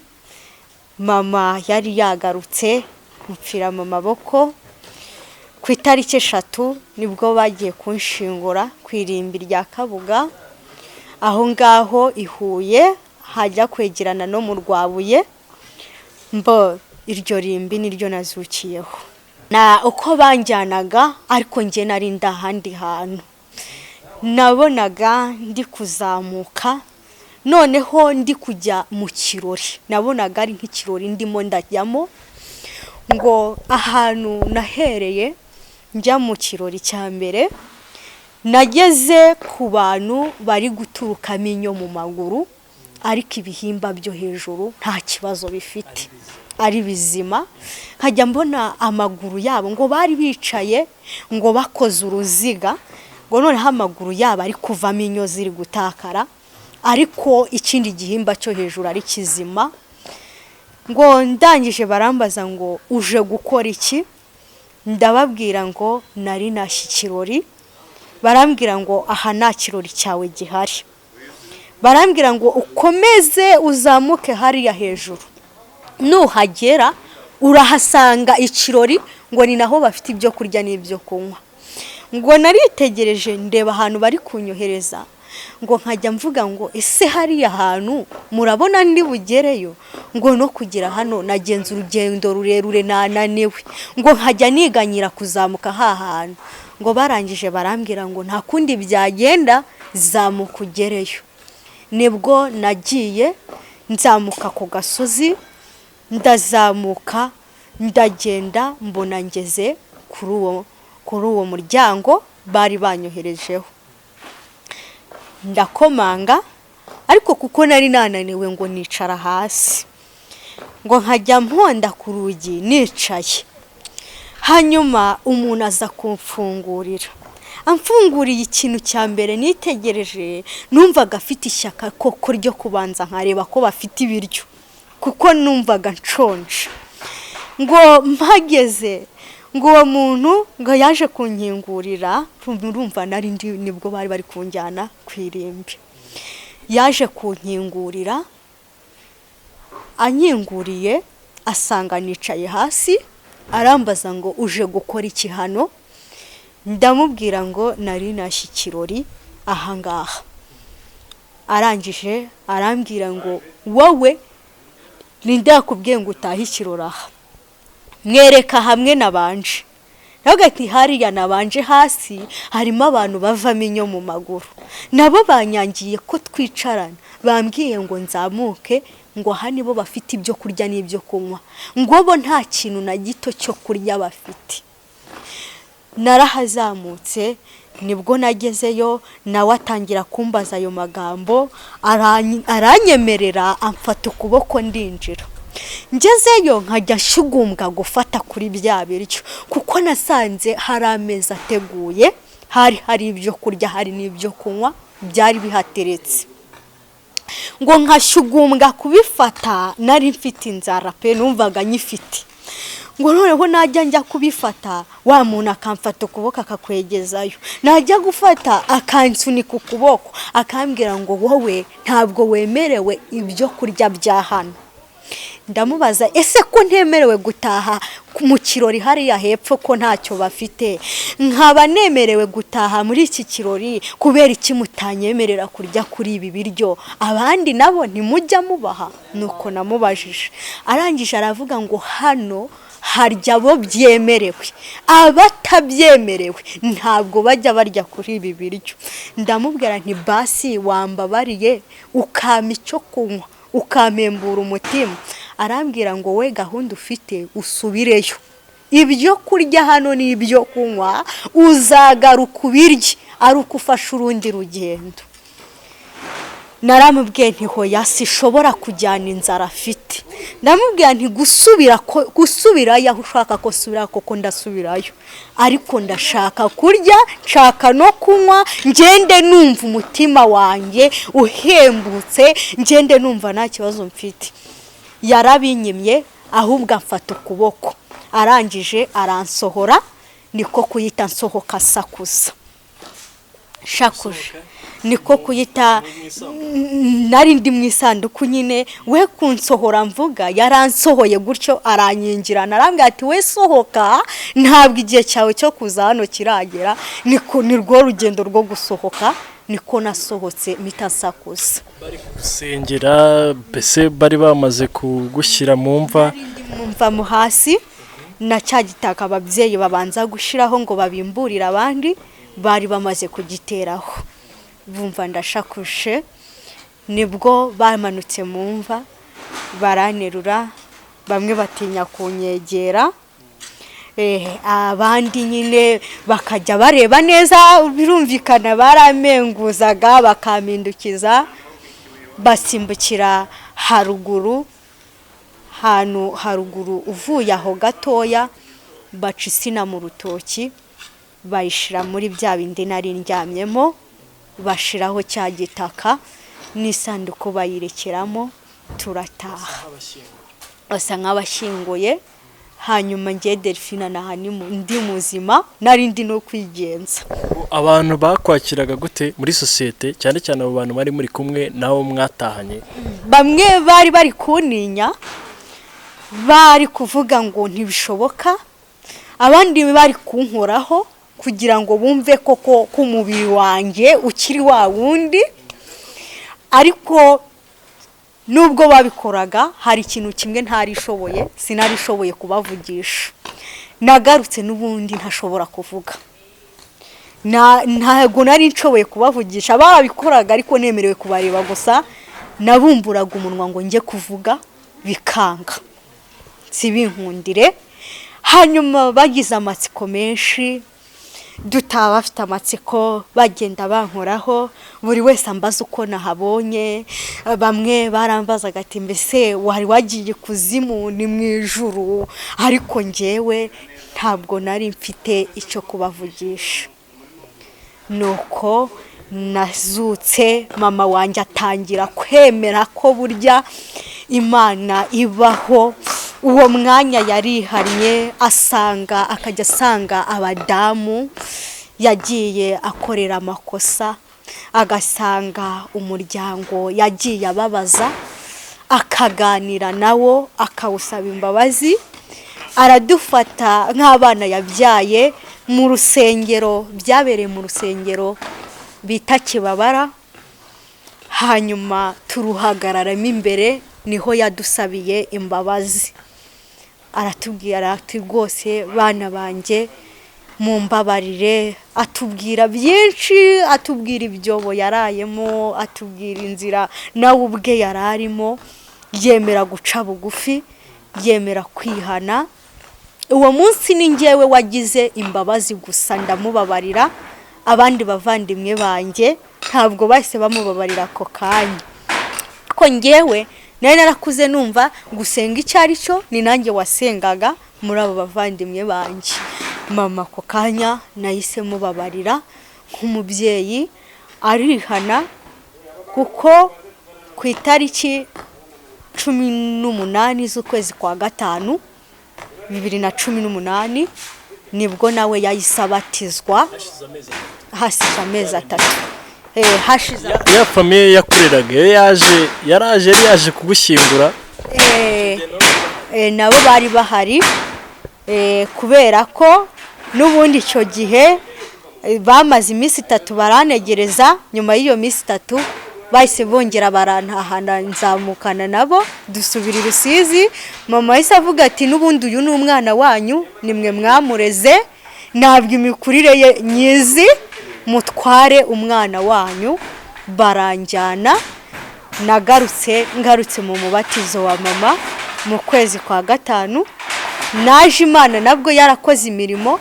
Mama yari yagarutse, mpfira mu maboko. Ku itariki 3 nibwo bagiye kunshingura ku irimbi rya Kabuga, aho ngaho i Huye hajya kwegerana no mu Rwabuye. Mbo iryo rimbi niryo nazukiyeho. Na uko banjyanaga, ariko njye nari ndahandi hantu nabonaga ndi kuzamuka, noneho ndi kujya mu kirori, nabonaga ari nk'ikirori ndimo ndajyamo. Ngo ahantu nahereye njya mu kirori cya mbere, nageze ku bantu bari guturukamo inyo mu maguru, ariko ibihimba byo hejuru nta kibazo bifite, Ari bizima. Nkajya mbona amaguru yabo, ngo bari bicaye ngo bakoze uruziga, ngo noneho amaguru yabo ari kuvamo inyo ziri gutakara, ariko ikindi gihimba cyo hejuru ari kizima. Ngo ndangije barambaza ngo: "Uje gukora iki?" Ndababwira ngo nari nashye ikirori. Barambwira ngo: "Aha nta kirori cyawe gihari." Barambwira ngo: "Ukomeze uzamuke hariya hejuru, nuhagera urahasanga ikirori." Ngo ni naho bafite ibyo kurya n'ibyo kunywa. Ngo naritegereje, ndeba ahantu bari kunyohereza, ngo nkajya mvuga ngo: "Ese hariya hantu murabona ndi bugereyo?" Ngo no kugera hano nagenze urugendo rurerure, nananiwe. Ngo nkajya niganyira kuzamuka ha hantu. Ngo barangije barambwira ngo: "Nta kundi byagenda, zamuka ugereyo." Nibwo nagiye nzamuka ku gasozi, ndazamuka, ndagenda, mbona ngeze kuri uwo muryango bari banyoherejeho. Ndakomanga, ariko kuko nari nananiwe, ngo nicara hasi, ngo nkajya mponda ku rugi nicaye. Hanyuma umuntu aza kumfungurira. Amfunguriye, ikintu cya mbere nitegereje, numvaga afite ishyaka koko ryo kubanza nkareba ko bafite ibiryo, kuko numvaga nshonje. Ngo mpageze, ngo uwo muntu ngo yaje kunkingurira, urumva nari ndi, nibwo bari bari kunjyana ku irimbi. Yaje kunkingurira, ankinguriye asanga nicaye hasi. Arambaza ngo: "Uje gukora iki hano?" Ndamubwira ngo nari nashye ikirori ahangaha. Arangije arambwira ngo: "Wowe ninde yakubwiye ngo utahe ikirori aha?" Mwereka hamwe nabanje, nawe ati: "Hariya nabanje hasi harimo abantu bavamo inyo mu maguru, nabo banyangiye ko twicarana, bambwiye ngo nzamuke, ngo aha nibo bafite ibyo kurya n'ibyo kunywa, ngo bo nta kintu na gito cyo kurya bafite." Narahazamutse, nibwo nagezeyo, nawe atangira kumbaza ayo magambo, aranyemerera, amfata ukuboko ndinjira. Ngezeyo nkajya nshugumbwa gufata kuri bya biryo, kuko nasanze hari ameza ateguye, hari hari ibyo kurya, hari n'ibyo kunywa byari bihateretse. Ngo nkashyugumbwa kubifata, nari mfite inzara pe, numvaga nyifite. Ngo noneho najya njya kubifata, wa muntu akamfata ukuboko akakwegezayo, najya gufata akansunika ukuboko, akambwira ngo: "Wowe ntabwo wemerewe ibyo kurya bya hano." Ndamubaza: "Ese ko ntemerewe gutaha mu kirori hariya hepfo, ko ntacyo bafite, nkaba nemerewe gutaha muri iki kirori, kubera iki mutanyemerera kurya kuri ibi biryo? Abandi nabo ntimujya mubaha?" Nuko namubajije. Arangije aravuga ngo: "Hano harya abo byemerewe, abatabyemerewe ntabwo bajya barya kuri ibi biryo." Ndamubwira nti: "Basi wambabariye ukampa icyo kunywa, ukampembura umutima." Arambwira ngo: "We gahunda ufite, usubireyo, ibyo kurya hano n'ibyo kunywa uzagaruka ubirye ari uko ufashe urundi rugendo." Naramubwiye nti: "Hoya, sishobora kujyana inzara afite." Ndamubwira nti: "Gusubira ko gusubirayo aho ushaka ko subira koko ndasubirayo, ariko ndashaka kurya, nshaka no kunywa, ngende numva umutima wanjye uhembutse, ngende numva nta kibazo mfite." Yarabinyimye, ahubwo amfata ukuboko, arangije aransohora. Niko kuyita nsohoka asakuza, shakuje, niko kuyita nari ndi mu isanduku nyine. We kunsohora mvuga, yaransohoye gutyo, aranyingirana, arambwira ati: "We sohoka, ntabwo igihe cyawe cyo kuza hano kiragera." Niko ni rwo rugendo rwo gusohoka, niko nasohotse mpita nsakuza. Bari gusengera, mbese bari bamaze kugushyira mu mva? Mva mo hasi na cya gitaka ababyeyi babanza gushyiraho ngo babimburire abandi, bari bamaze kugiteraho. Bumva ndashakuje, nibwo bamanutse mu mva baranterura. Bamwe batinya kunyegera, abandi nyine bakajya bareba neza, birumvikana baramenguzaga bakampindukiza, basimbukira haruguru. Ahantu haruguru uvuye aho gatoya, baca insina mu rutoki, bayishyira muri bya bindi nari ndyamyemo, bashiraho cya gitaka n'isanduku bayirekeramo, turataha, basa nk'abashyinguye. Hanyuma ngiye Delphine naha ndi muzima, nari ndi no kwigenza. Abantu bakwakiraga gute muri sosiyete, cyane cyane abo bantu bari muri kumwe nabo mwatahanye? Bamwe bari bari kuntinya, bari kuvuga ngo ntibishoboka, abandi bari kunkoraho kugira ngo bumve koko ko umubiri wanjye ukiri wa wundi. Ariko nubwo babikoraga, hari ikintu kimwe ntarishoboye: sinarishoboye kubavugisha. Nagarutse n'ubundi ntashobora kuvuga. Ntabwo nari nshoboye kubavugisha. Barabikoraga ariko nemerewe kubareba gusa. Nabumburaga umunwa ngo njye kuvuga bikanga, sibinkundire. Hanyuma bagize amatsiko menshi, dutaha bafite amatsiko, bagenda bankoraho, buri wese ambaza uko nahabonye. Bamwe barambazaga ati: "Mbese wari wagiye ikuzimu, ni mu ijuru?" Ariko ngewe ntabwo nari mfite icyo kubavugisha. Nuko nazutse, mama wanjye atangira kwemera ko burya Imana ibaho. Uwo mwanya yarihannye, asanga akajya asanga abadamu yagiye akorera amakosa, agasanga umuryango yagiye ababaza, akaganira nawo, akawusaba imbabazi, aradufata nk'abana yabyaye. Mu rusengero, byabereye mu rusengero bita Kibabara, hanyuma turuhagararamo imbere, niho yadusabiye imbabazi. Aratubwira ati: "Rwose bana banjye, mumbabarire." Atubwira byinshi, atubwira ibyobo yarayemo, atubwira inzira nawe ubwe yari arimo, yemera guca bugufi, yemera kwihana. Uwo munsi ni ngewe wagize imbabazi gusa, ndamubabarira. Abandi bavandimwe banjye ntabwo bahise bamubabarira ako kanya, ko ngewe nari narakuze numva gusenga icyo ari cyo, ni nanjye wasengaga muri abo bavandimwe banjye. Mama ako kanya nahise mubabarira nk'umubyeyi, arihana, kuko ku itariki 18 z'ukwezi kwa gatanu 2018 nibwo nawe yahise abatizwa, hasize amezi 3. Hashize Ya famille yakureraga iyo yaje, yaraje, yari yaje kugushyingura? Nabo bari bahari, kubera ko n'ubundi icyo gihe bamaze iminsi 3 baranegereza. Nyuma y'iyo minsi 3 bahise bongera barantahana, nzamukana nabo dusubira i Rusizi. Mama yahise avuga ati: "N'ubundi uyu ni umwana wanyu, nimwe mwamureze, ntabwo imikurire ye nyizi, mutware umwana wanyu." Baranjyana. Nagarutse, ngarutse mu mubatizo wa mama mu kwezi kwa gatanu. Naje Imana nabwo yarakoze imirimo.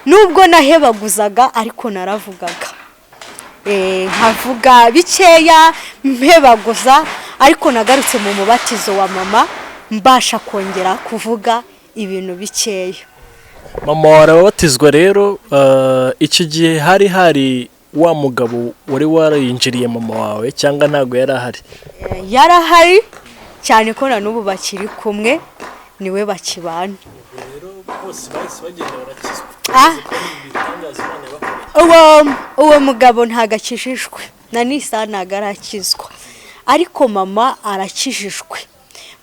Nubwo nahebaguzaga ariko naravugaga, nkavuga bikeya mpebaguza, ariko nagarutse mu mubatizo wa mama mbasha kongera kuvuga ibintu bikeya. Mama wawe arabatizwa rero. Icyo gihe hari hari wa mugabo wari warayinjiriye mama wawe, cyangwa ntabwo yari ahari? Yarahari cyane, ko na n'ubu bakiri kumwe, niwe bakibana. Rero bose bahise bagenda barakizwa? Ah. Ibitangaza Imana yabakoreye. Uwo mugabo ntabwo akijijwe, na nisa ntabwo arakizwa, ariko mama arakijijwe.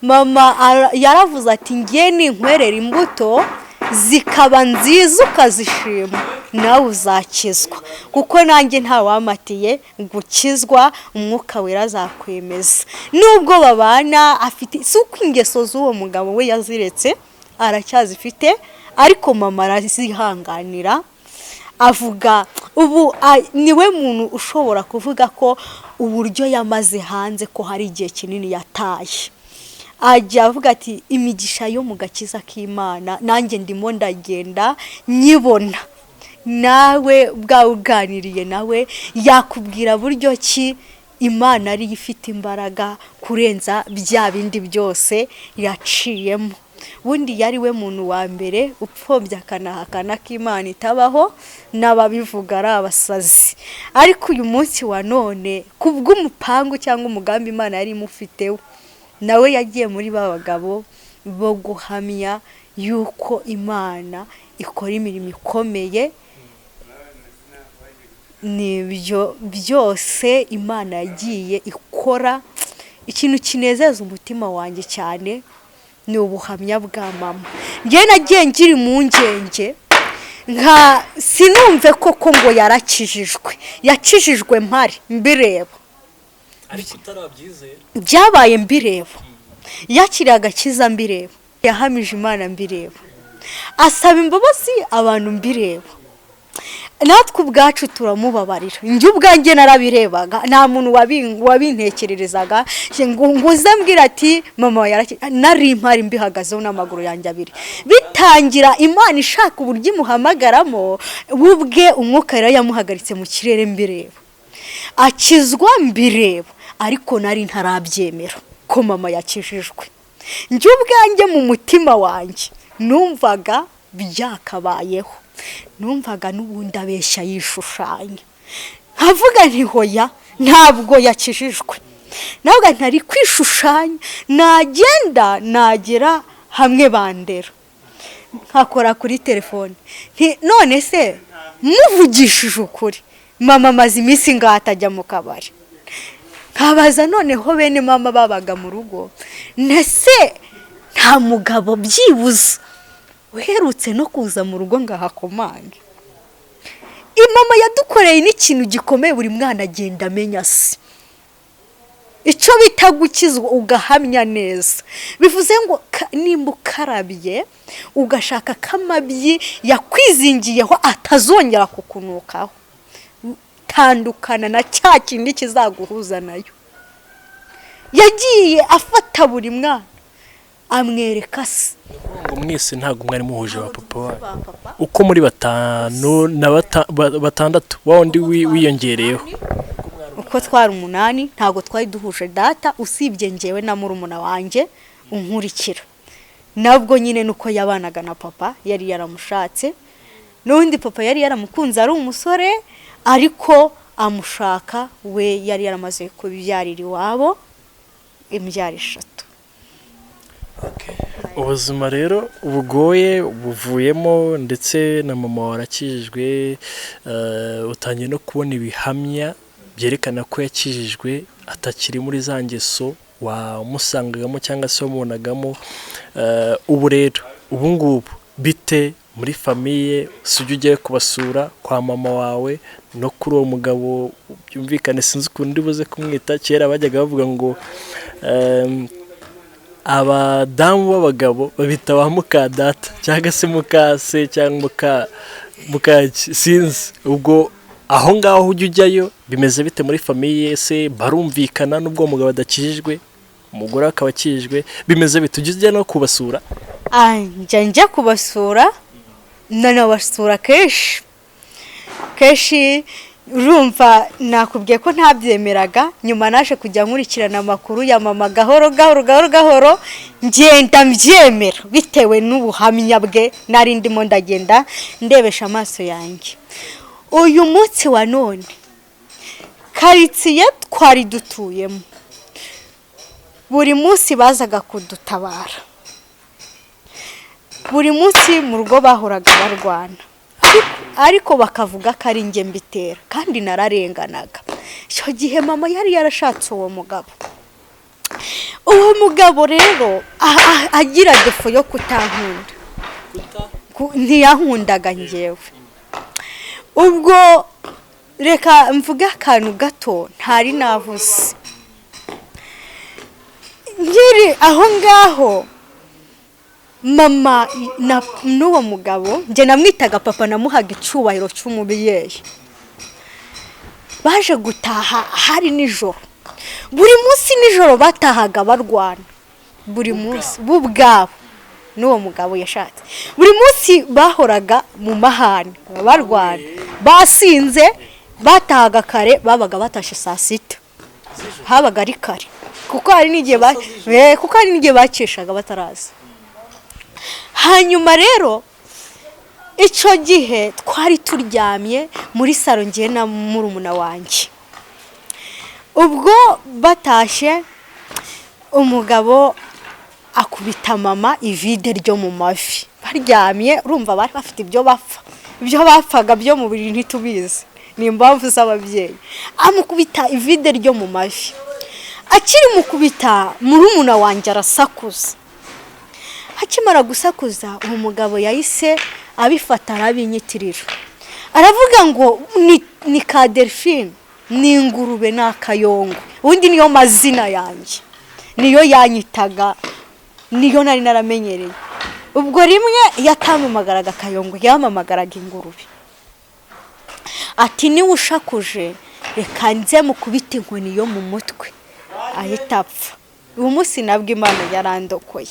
Mama yaravuze ati: "Ngiye ninkwerera imbuto zikaba nziza ukazishima, nawe uzakizwa, kuko nanjye ntawamatiye gukizwa, Umwuka Wera azakwemeza." Nubwo babana afite, si uko ingeso z'uwo mugabo we yaziretse, aracyazifite, ariko mama arazihanganira. Avuga ubu niwe muntu ushobora kuvuga ko uburyo yamaze hanze, ko hari igihe kinini yataye, ajya avuga ati: "Imigisha yo mu gakiza k'Imana nanjye ndimo ndagenda nyibona." Nawe bwawe uganiriye nawe yakubwira buryo ki Imana ariyo ifite imbaraga kurenza bya bindi byose yaciyemo. Ubundi yari we muntu wa mbere upfobya akanahakana ko Imana itabaho, n'ababivuga ari abasazi. Ariko uyu munsi wa none, kubw'umupangu cyangwa umugambi Imana yari imufiteho, nawe yagiye muri ba bagabo bo guhamya yuko Imana ikora imirimo ikomeye. Nibyo byose Imana yagiye ikora. Ikintu kinezeza umutima wanjye cyane ni ubuhamya bwa mama. Njyewe nagiye ngira impungenge, nka sinumve koko ngo yarakijijwe, yakijijwe mpari mbireba. Ariko utarabyizera. Byabaye mbireba, yakiriye agakiza mbireba, yahamije Imana mbireba, asaba imbabazi abantu mbireba, natwe ubwacu turamubabarira. Njye ubwanjye narabirebaga, nta muntu wabintekererezaga ngo uze ambwira ati mama nari mpari mbihagazeho n'amaguru yanjye abiri. Bitangira Imana ishaka uburyo imuhamagaramo, we ubwe umwuka yari yamuhagaritse mu kirere mbireba, akizwa mbireba, ariko nari ntarabyemera ko mama yakijijwe. Njye ubwanjye mu mutima wanjye numvaga byakabayeho, numvaga n'ubundi abeshya yishushanya, nkavuga nti hoya ntabwo yakijijwe, ntabwo ntari kwishushanya, nagenda nagera hamwe bandera nkakora kuri telefone, none se muvugishije ukuri mama amaze iminsi ngaho atajya mu kabari. Nkabaza noneho bene mama babaga mu rugo, ndetse nta mugabo byibuze uherutse no kuza mu rugo ngo ahakomange. Mama yadukoreye n'ikintu gikomeye, buri mwana agenda amenya se icyo bita gukizwa, ugahamya neza. Bivuze ngo nimba ukarabye ugashaka ko amabyi yakwizingiyeho atazongera kukunukaho, tandukana na cya kindi kizaguhuza nayo. Yagiye afata buri mwana amwereka se. Ngo mwese ntabwo mwari muhuje ba papa wanyu uko muri batanu na batandatu, wa wundi wiyongereyeho. Uko twari umunani ntabwo twari duhuje data, usibye njyewe na murumuna wanjye unkurikira. Nabwo nyine nuko yabanaga na papa, yari yaramushatse, n'undi papa yari yaramukunze ari umusore, ariko amushaka we yari yaramaze kubyarira iwabo imbyaro 3. Ubuzima rero bugoye buvuyemo, ndetse na mama warakijijwe, utangiye no kubona ibihamya byerekana ko yakijijwe, atakiri muri za ngeso wamusangagamo cyangwa se wamubonagamo. Ubu rero ubu ngubu bite muri famille? Si ujya ugiye kubasura kwa mama wawe no kuri uwo mugabo? Byumvikane sinzi ukuntu ndi buze kumwita. Kera bajyaga bavuga ngo abadamu b'abagabo babita ba mukadata cyangwa se mukase cyangwa mukaki, sinzi. Ubwo aho ngaho ujya ujyayo bimeze bite muri famille? Se barumvikana n'ubwo umugabo adakijijwe, umugore akaba akijijwe, bimeze bite? Ujya ujya no kubasura? Njya kubasura, nanabasura kenshi kenshi. Urumva nakubwiye ko ntabyemeraga, nyuma naje kujya nkurikirana amakuru ya mama gahoro gahoro gahoro gahoro, ngenda mbyemera bitewe n'ubuhamya bwe nari ndimo ndagenda ndebesha amaso yanjye. Uyu munsi wa none karitsiye twari dutuyemo buri munsi bazaga kudutabara, buri munsi mu rugo bahoraga barwana, ariko bakavuga ko ari njye mbitera, kandi nararenganaga. Icyo gihe mama yari yarashatse uwo mugabo. Uwo mugabo rero agira defo yo kutankunda, ntiyankundaga njyewe. Ubwo reka mvuge akantu gato ntari navuze nkiri aho ngaho. Mama n'uwo mugabo, njye namwitaga papa, namuhaga icyubahiro cy'umubyeyi, baje gutaha hari nijoro. Buri munsi nijoro batahaga barwana, buri munsi bo ubwabo n'uwo mugabo yashatse, buri munsi bahoraga mu mahane barwana, basinze. Batahaga kare, babaga batashye saa 6. Habaga ari kare, kuko hari n'igihe kuko hari n'igihe bakeshaga bataraza. Hanyuma rero icyo gihe twari turyamye muri saro, ngiye na murumuna wanjye. Ubwo batashye, umugabo akubita mama ivide ryo mu mavi baryamye. Urumva bari bafite ibyo bapfa, ibyo bapfaga byo mu buriri ntitubizi, ni impamvu z'ababyeyi. Amukubita ivide ryo mu mavi. Akiri mukubita, murumuna wanjye arasakuza. Akimara gusakuza, uwo mugabo yahise abifata arabinyitirira, aravuga ngo ni ka Delphine, ni ingurube, ni akayongo. Ubundi niyo mazina yanjye, niyo yanyitaga, niyo nari naramenyereye. Ubwo rimwe yatamamagaraga akayongo, yamamagaraga ingurube, ati: "Niwe ushakuje, reka nze mukubite inkoni yo mu mutwe ahita apfa." Uwo munsi nabwo Imana yarandokoye.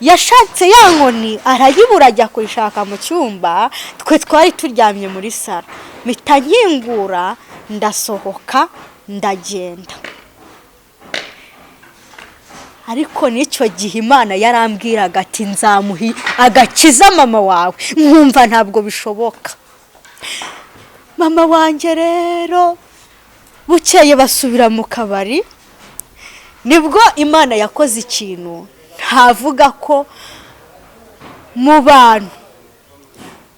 Yashatse ya nkoni arayibura, ajya kuyishaka mu cyumba. Twe twari turyamye muri saro, mpita nkingura, ndasohoka, ndagenda. Ariko n'icyo gihe Imana yarambwiraga ati: "Nzamuha agakiza mama wawe." Nkumva ntabwo bishoboka. Mama wanjye rero bukeye basubira mu kabari. Nibwo Imana yakoze ikintu ntavuga ko mu bantu.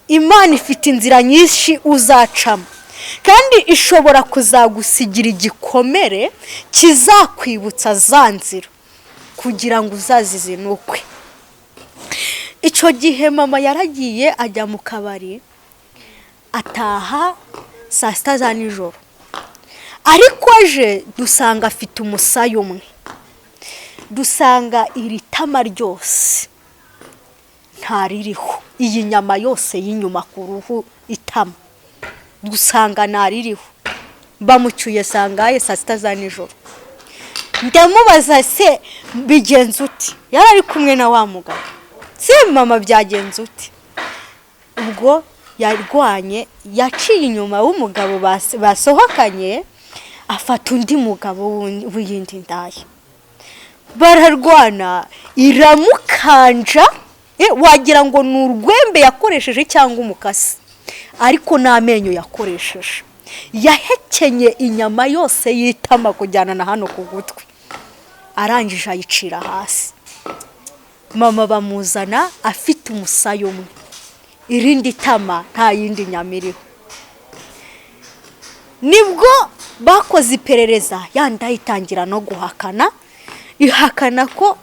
Imana ifite inzira nyinshi uzacamo, kandi ishobora kuzagusigira igikomere kizakwibutsa za nzira kugira ngo uzazizinukwe. Icyo gihe mama yaragiye ajya mu kabari, ataha saa 6 za nijoro. Ariko aje dusanga afite umusaya umwe, dusanga iri tama ryose ntaririho, iyi nyama yose y'inyuma ku ruhu, itama, dusanga ntaririho. Bamucyuye sangaye? Saa 6 za nijoro. Ndamubaza: "Se bigenze uti?" Yari ari kumwe na wa mugabo. "Se mama, byagenze uti?" Ubwo yarwanye, yaciye inyuma w'umugabo basohokanye, afata undi mugabo w'iyindi ndaya, bararwana, iramukanja. Wagira ngo ni urwembe yakoresheje cyangwa umukasi, ariko n'amenyo yakoresheje. Yahekenye inyama yose y'itama kujyana na hano ku gutwi, arangije ayicira hasi. Mama bamuzana afite umusaya umwe, irindi tama nta yindi nyama iriho. Nibwo bakoze iperereza, yandi ayitangira no guhakana, ihakana ko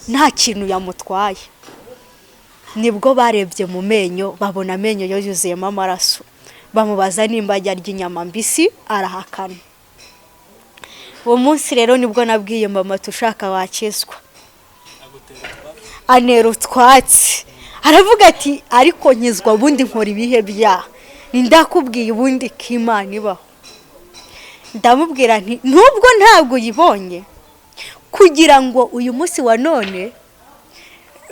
nta kintu yamutwaye. Nibwo barebye mu menyo, babona amenyo yo yuzuyemo amaraso. Bamubaza nimba ajya arya inyama mbisi, arahakana. Uwo munsi rero nibwo nabwiye mama: "Tushaka wakizwa." Anera utwatsi, aravuga ati: "Ariko nkizwa ubundi nkora ibihe byaha? Ndakubwiye ubundi ko Imana ibaho." Ndamubwira nti: "Nubwo ntabwo uyibonye, kugira ngo uyu munsi wa none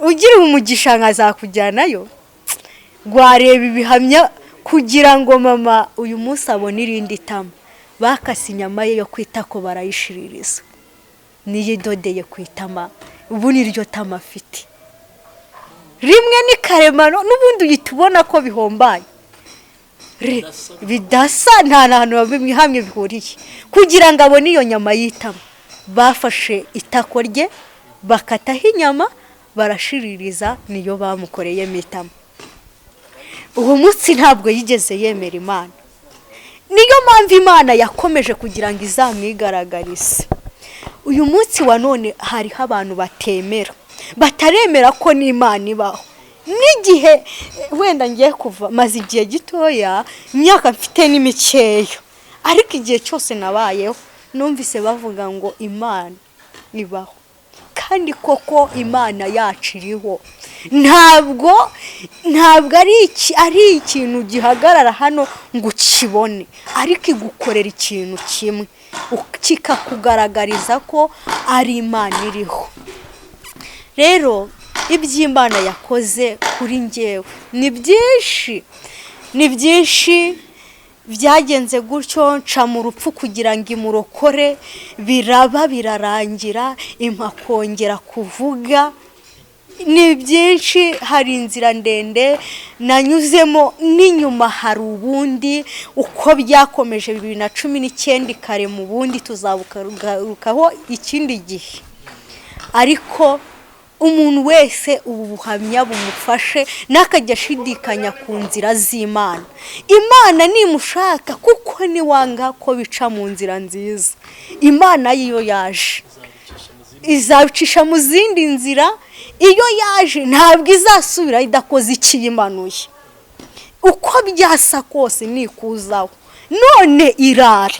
ugire umugisha nkazakujyanayo, wareba ibihamya." Kugira ngo mama uyu munsi abone irindi tama, bakase inyama ye yo kwita ko barayishiririza, niyo idodeye ku itama. Ubu niryo tama afite, rimwe ni karemano, n'ubundi uhita ubona ko bihombaye, bidasa, nta hantu hamwe bihuriye. Kugira ngo abone iyo nyama y'itama, bafashe itako rye, bakataho inyama, barashiririza, niyo bamukoreyemo itama. Uwo munsi ntabwo yigeze yemera Imana. Niyo mpamvu Imana yakomeje kugira ngo izamwigaragarize. Uyu munsi wa none hariho abantu batemera, bataremera ko n'Imana ibaho. N'igihe wenda ngiye kuva, maze igihe gitoya, imyaka mfite ni mikeya, ariko igihe cyose nabayeho numvise bavuga ngo Imana ibaho. Kandi koko Imana yacu iriho. Ntabwo ari ikintu gihagarara hano ngo ukibone, ariko igukorera ikintu kimwe kikakugaragariza ko ari Imana iriho. Rero iby'Imana yakoze kuri njyewe ni byinshi, ni byinshi. Byagenze gutyo, nca mu rupfu kugira ngo imurokore, biraba birarangira, impa kongera kuvuga. Ni byinshi, hari inzira ndende nanyuzemo, n'inyuma hari ubundi uko byakomeje 2019 kare mu bundi tuzabugarukaho ikindi gihe. Ariko umuntu wese ubu buhamya bumufashe, ntakajya ashidikanya ku nzira z'Imana. Imana nimushaka, kuko niwanga ko bica mu nzira nziza, Imana yiyo yaje izabicisha mu zindi nzira. Iyo yaje ntabwo izasubira idakoze ikiyimanuye, uko byasa kose nikuzaho. None irare,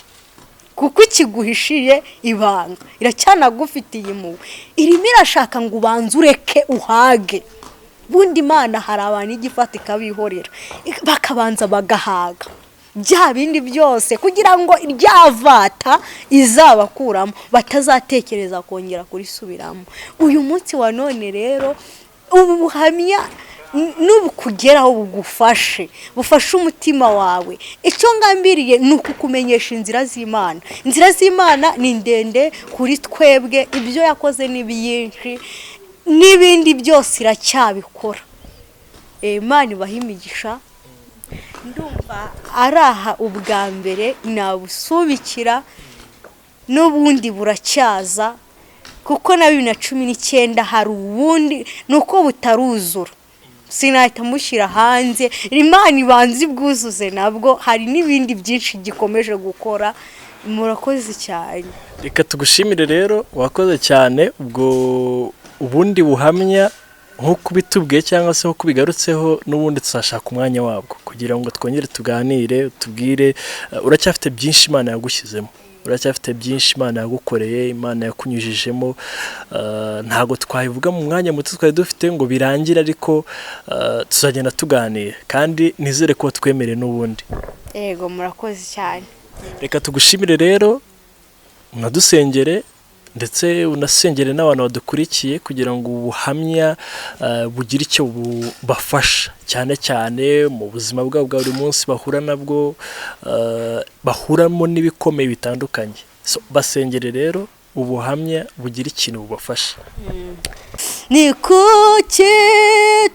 kuko ikiguhishiye ibanga iracyanagufitiye impuhwe, irimo irashaka ngo ubanze ureke uhage. Bundi Imana hari abantu ijya ifata ikabihorera, bakabanza bagahaga bya bindi byose, kugira ngo ryavata izabakuramo batazatekereza kongera kurisubiramo. Uyu munsi wa none rero ubu buhamya nubukugeraho bugufashe, bufashe umutima wawe. Icyo ngambiriye ni ukukumenyesha inzira z'Imana. Inzira z'Imana ni ndende kuri twebwe, ibyo yakoze ni byinshi, n'ibindi byose iracyabikora. Imana ibaha imigisha. Ndumva ari aha ubwa mbere nabusubikira, n'ubundi buracyaza, kuko na 2019 hari ubundi, ni uko butaruzura, sinahita mushyira hanze. Imana ibanza ibwuzuze, nabwo hari n'ibindi byinshi gikomeje gukora. Murakoze cyane. Reka tugushimire rero, wakoze cyane. Ubwo ubundi buhamya nk'uko ubitubwiye cyangwa se nk'uko ubigarutseho, n'ubundi tuzashaka umwanya wabwo kugira ngo twongere tuganire, tubwire. Uracyafite byinshi Imana yagushyizemo, uracyafite byinshi Imana yagukoreye, Imana yakunyujijemo. Ntabwo twabivuga mu mwanya muto twari dufite ngo birangire, ariko tuzagenda tuganira, kandi nizere ko twemereye n'ubundi. Yego, murakoze cyane. Reka tugushimire rero, unadusengere ndetse unasengere n'abantu badukurikiye, kugira ngo ubuhamya bugire icyo bubafasha, cyane cyane mu buzima bwabo bwa buri munsi bahura nabwo, bahuramo n'ibikomeye bitandukanye. Basengere rero ubuhamya bugira ikintu bubafasha. Ni kuki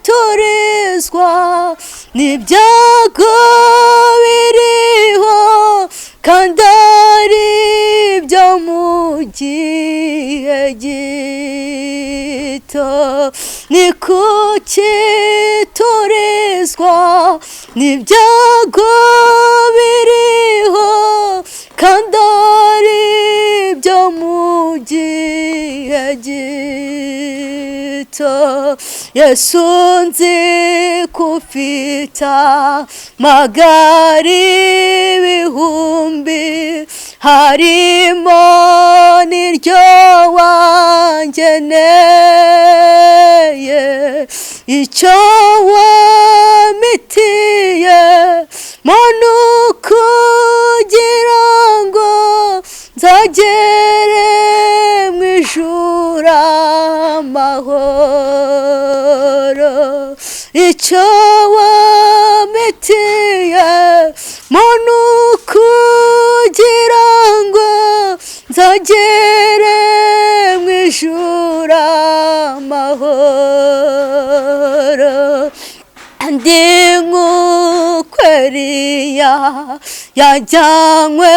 turizwa n'ibyago biriho, kandi ari ibyo mu gihe gito? Ni kuki turizwa n'ibyago biriho, kandi ari ibyo mu gihe gito? Yesu, nzi kufita magari ibihumbi, harimo n'iryo wangeneye. Icyo wamitiye muntu kugira ngo nzagere mu ijuru amahoro, icyo wamitiye muntu kugira ngo nzagere mu ijuru amahoro. Ndi nk'ukweriya yajyanywe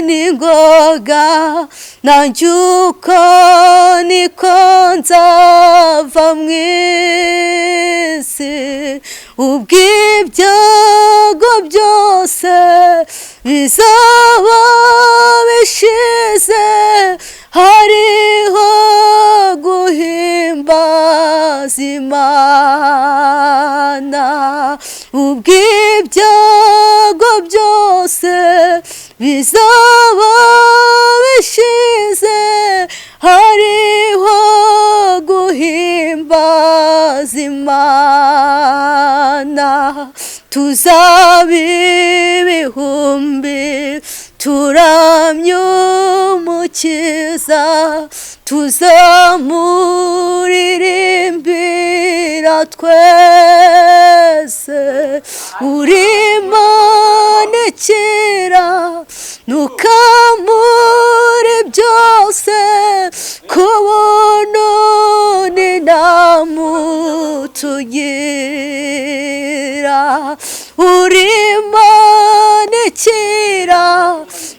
n'ingoga, nanjye uko niko nzava mu isi, ubw'ibyago byose bizaba bishize, hariho guhimbaza Imana. Ubw'ibyago byose bizaba bishize, hariho guhimbaza Imana. Tuzaba ibihumbi turamye Umukiza, tuzamuririmbira twese. Uri Imana. Imanekera ntukamure byose kubona ninamutugira. Uri Imanekera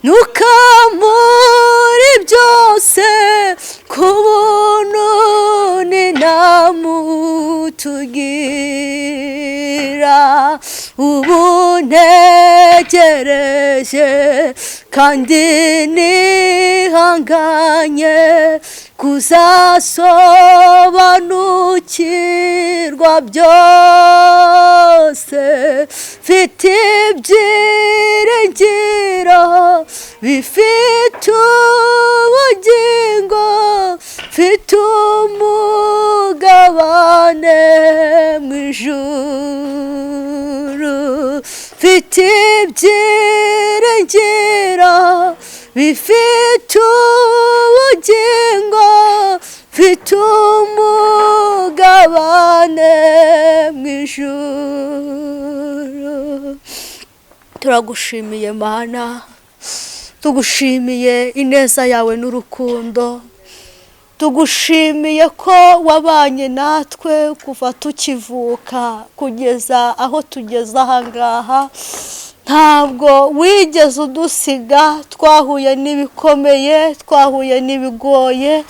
ntukamure byose kubona ninamutugira. Ubu ntegereje kandi nihanganye kuzasobanukirwa byose. Mfite ibyiringiro bifite ubugingo, mfite umugabane mu ijuru. Mfite ibyiringiro bifite ubugingo, mfite umugabane mu ijuru. Turagushimiye Mana, tugushimiye ineza yawe n'urukundo, tugushimiye ko wabanye natwe kuva tukivuka kugeza aho tugeze ahangaha. Ntabwo wigeze udusiga, twahuye n'ibikomeye, twahuye n'ibigoye,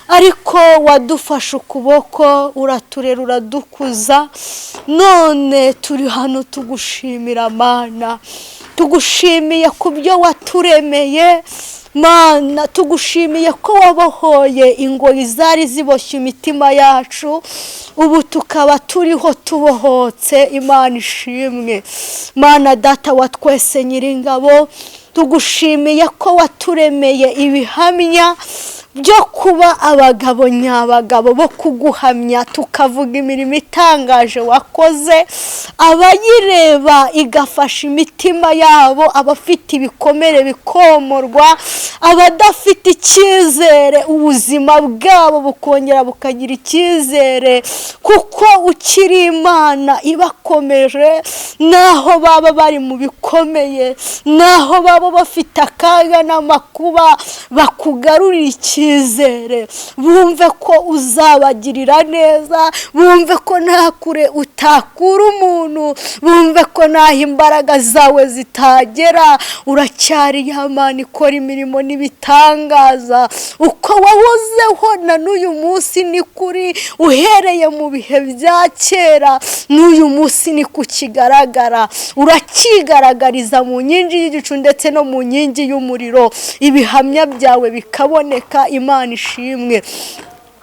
ariko wadufashe ukuboko uraturera uradukuza. None turi hano tugushimira Mana, tugushimiye ku byo waturemeye Mana, tugushimiye ko wabohoye ingoyi zari ziboshye imitima yacu, ubu tukaba turiho tubohotse. Imana ishimwe. Mana Data wa twese Nyiringabo, tugushimiye ko waturemeye ibihamya byo kuba abagabo nyabagabo bo kuguhamya, tukavuga imirimo itangaje wakoze, abayireba igafasha imitima yabo, abafite ibikomere bikomorwa, abadafite icyizere ubuzima bwabo bukongera bukagira icyizere, kuko ukiri Imana ibakomeje, naho baba bari mu bikomeye, naho baba bafite akaga n'amakuba, bakugarurira icyizere, bumve ko uzabagirira neza, bumve ko nta kure utakura umuntu, bumve ko n'aho imbaraga zawe zitagera. Uracyari ya Mana ikora imirimo n'ibitangaza, uko wahozeho na n'uyu munsi ni kuri, uhereye mu bihe bya kera n'uyu munsi ni kukigaragara. Urakigaragariza mu nkingi y'igicu ndetse no mu nkingi y'umuriro, ibihamya byawe bikaboneka. Imana ishimwe.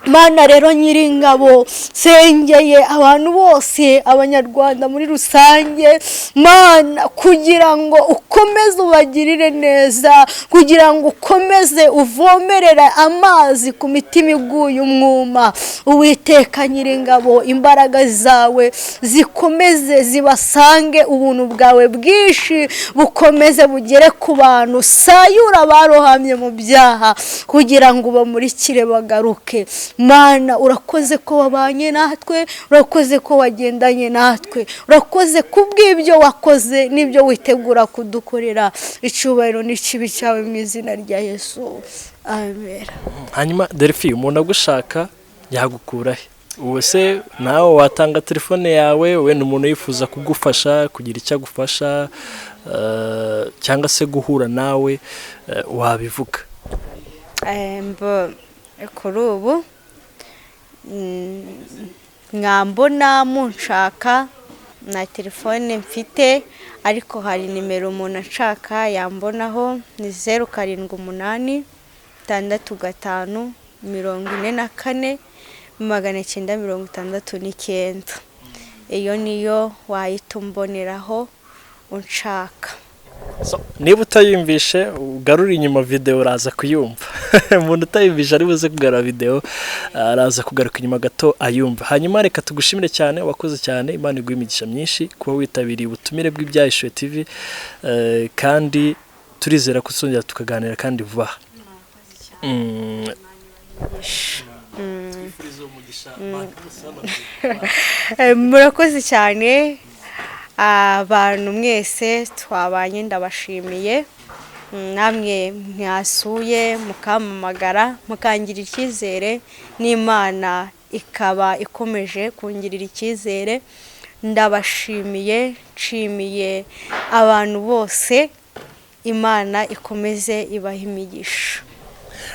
Mana rero Nyiringabo, sengeye abantu bose, Abanyarwanda muri rusange, Mana, kugira ngo ukomeze ubagirire neza, kugira ngo ukomeze uvomerere amazi ku mitima iguye umwuma. Uwiteka Nyiringabo, imbaraga zawe zikomeze zibasange, ubuntu bwawe bwinshi bukomeze bugere ku bantu, sayura abarohamye mu byaha kugira ngo ubamurikire bagaruke. Mana, urakoze ko wabanye natwe, urakoze ko wagendanye natwe, urakoze kubw'ibyo wakoze n'ibyo witegura kudukorera. Icyubahiro n'ikibi cyawe mu izina rya Yesu, amen. Hanyuma Delphi, umuntu agushaka yagukura he? Ubu se nawe watanga telefone yawe, wenda umuntu yifuza kugufasha, kugira icyo agufasha, cyangwa se guhura nawe, wabivuga? Kuri ubu mwambona munshaka na telefone mfite, ariko hari nimero umuntu ashaka yambonaho, ni 078 65 44 969. Iyo niyo wahita umboneraho unshaka. Niba utayumvishe ugarura inyuma videwo uraza kuyumva. Umuntu utayumvishe ari buze kugarura videwo, araza kugaruka inyuma gato ayumva. Hanyuma reka tugushimire cyane, wakoze cyane, Imana iguhe imigisha myinshi kuba witabiriye ubutumire bw'Ibyahishuwe TV, kandi turizera ko tuzongera tukaganira kandi vuba aha. Murakoze cyane. Abantu mwese twabanye ndabashimiye. Namwe mwasuye mukampamagara mukangirira icyizere, n'Imana ikaba ikomeje kungirira icyizere. Ndabashimiye, nshimiye abantu bose. Imana ikomeze ibahe imigisha.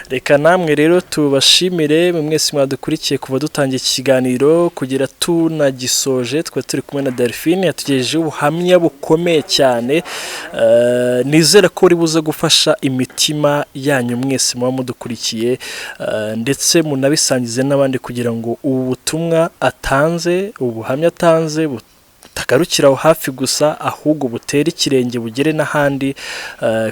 Reka namwe rero tubashimire mwese mwadukurikiye kuva dutangiye iki kiganiro kugera tunagisoje. Twari turi kumwe na Delphine, yatugejejeho ubuhamya bukomeye cyane. Nizere ko buri buze gufasha imitima yanyu mwese muba mudukurikiye, ndetse munabisangize n'abandi kugira ngo ubu butumwa atanze, ubu buhamya atanze butagarukira aho hafi gusa, ahubwo butere ikirenge bugere n'ahandi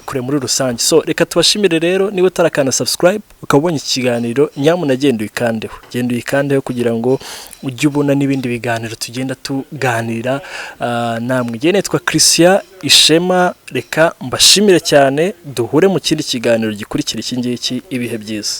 kure muri rusange. So reka tubashimire rero. Niba utarakanda subscribe ukaba ubonye iki kiganiro, nyamuna genda uyikandeho, genda uyikandeho kugira ngo ujye ubona n'ibindi biganiro tugenda tuganira namwe. Njye nitwa Christian Ishema, reka mbashimire cyane, duhure mu kindi kiganiro gikurikira iki ngiki. Ibihe byiza.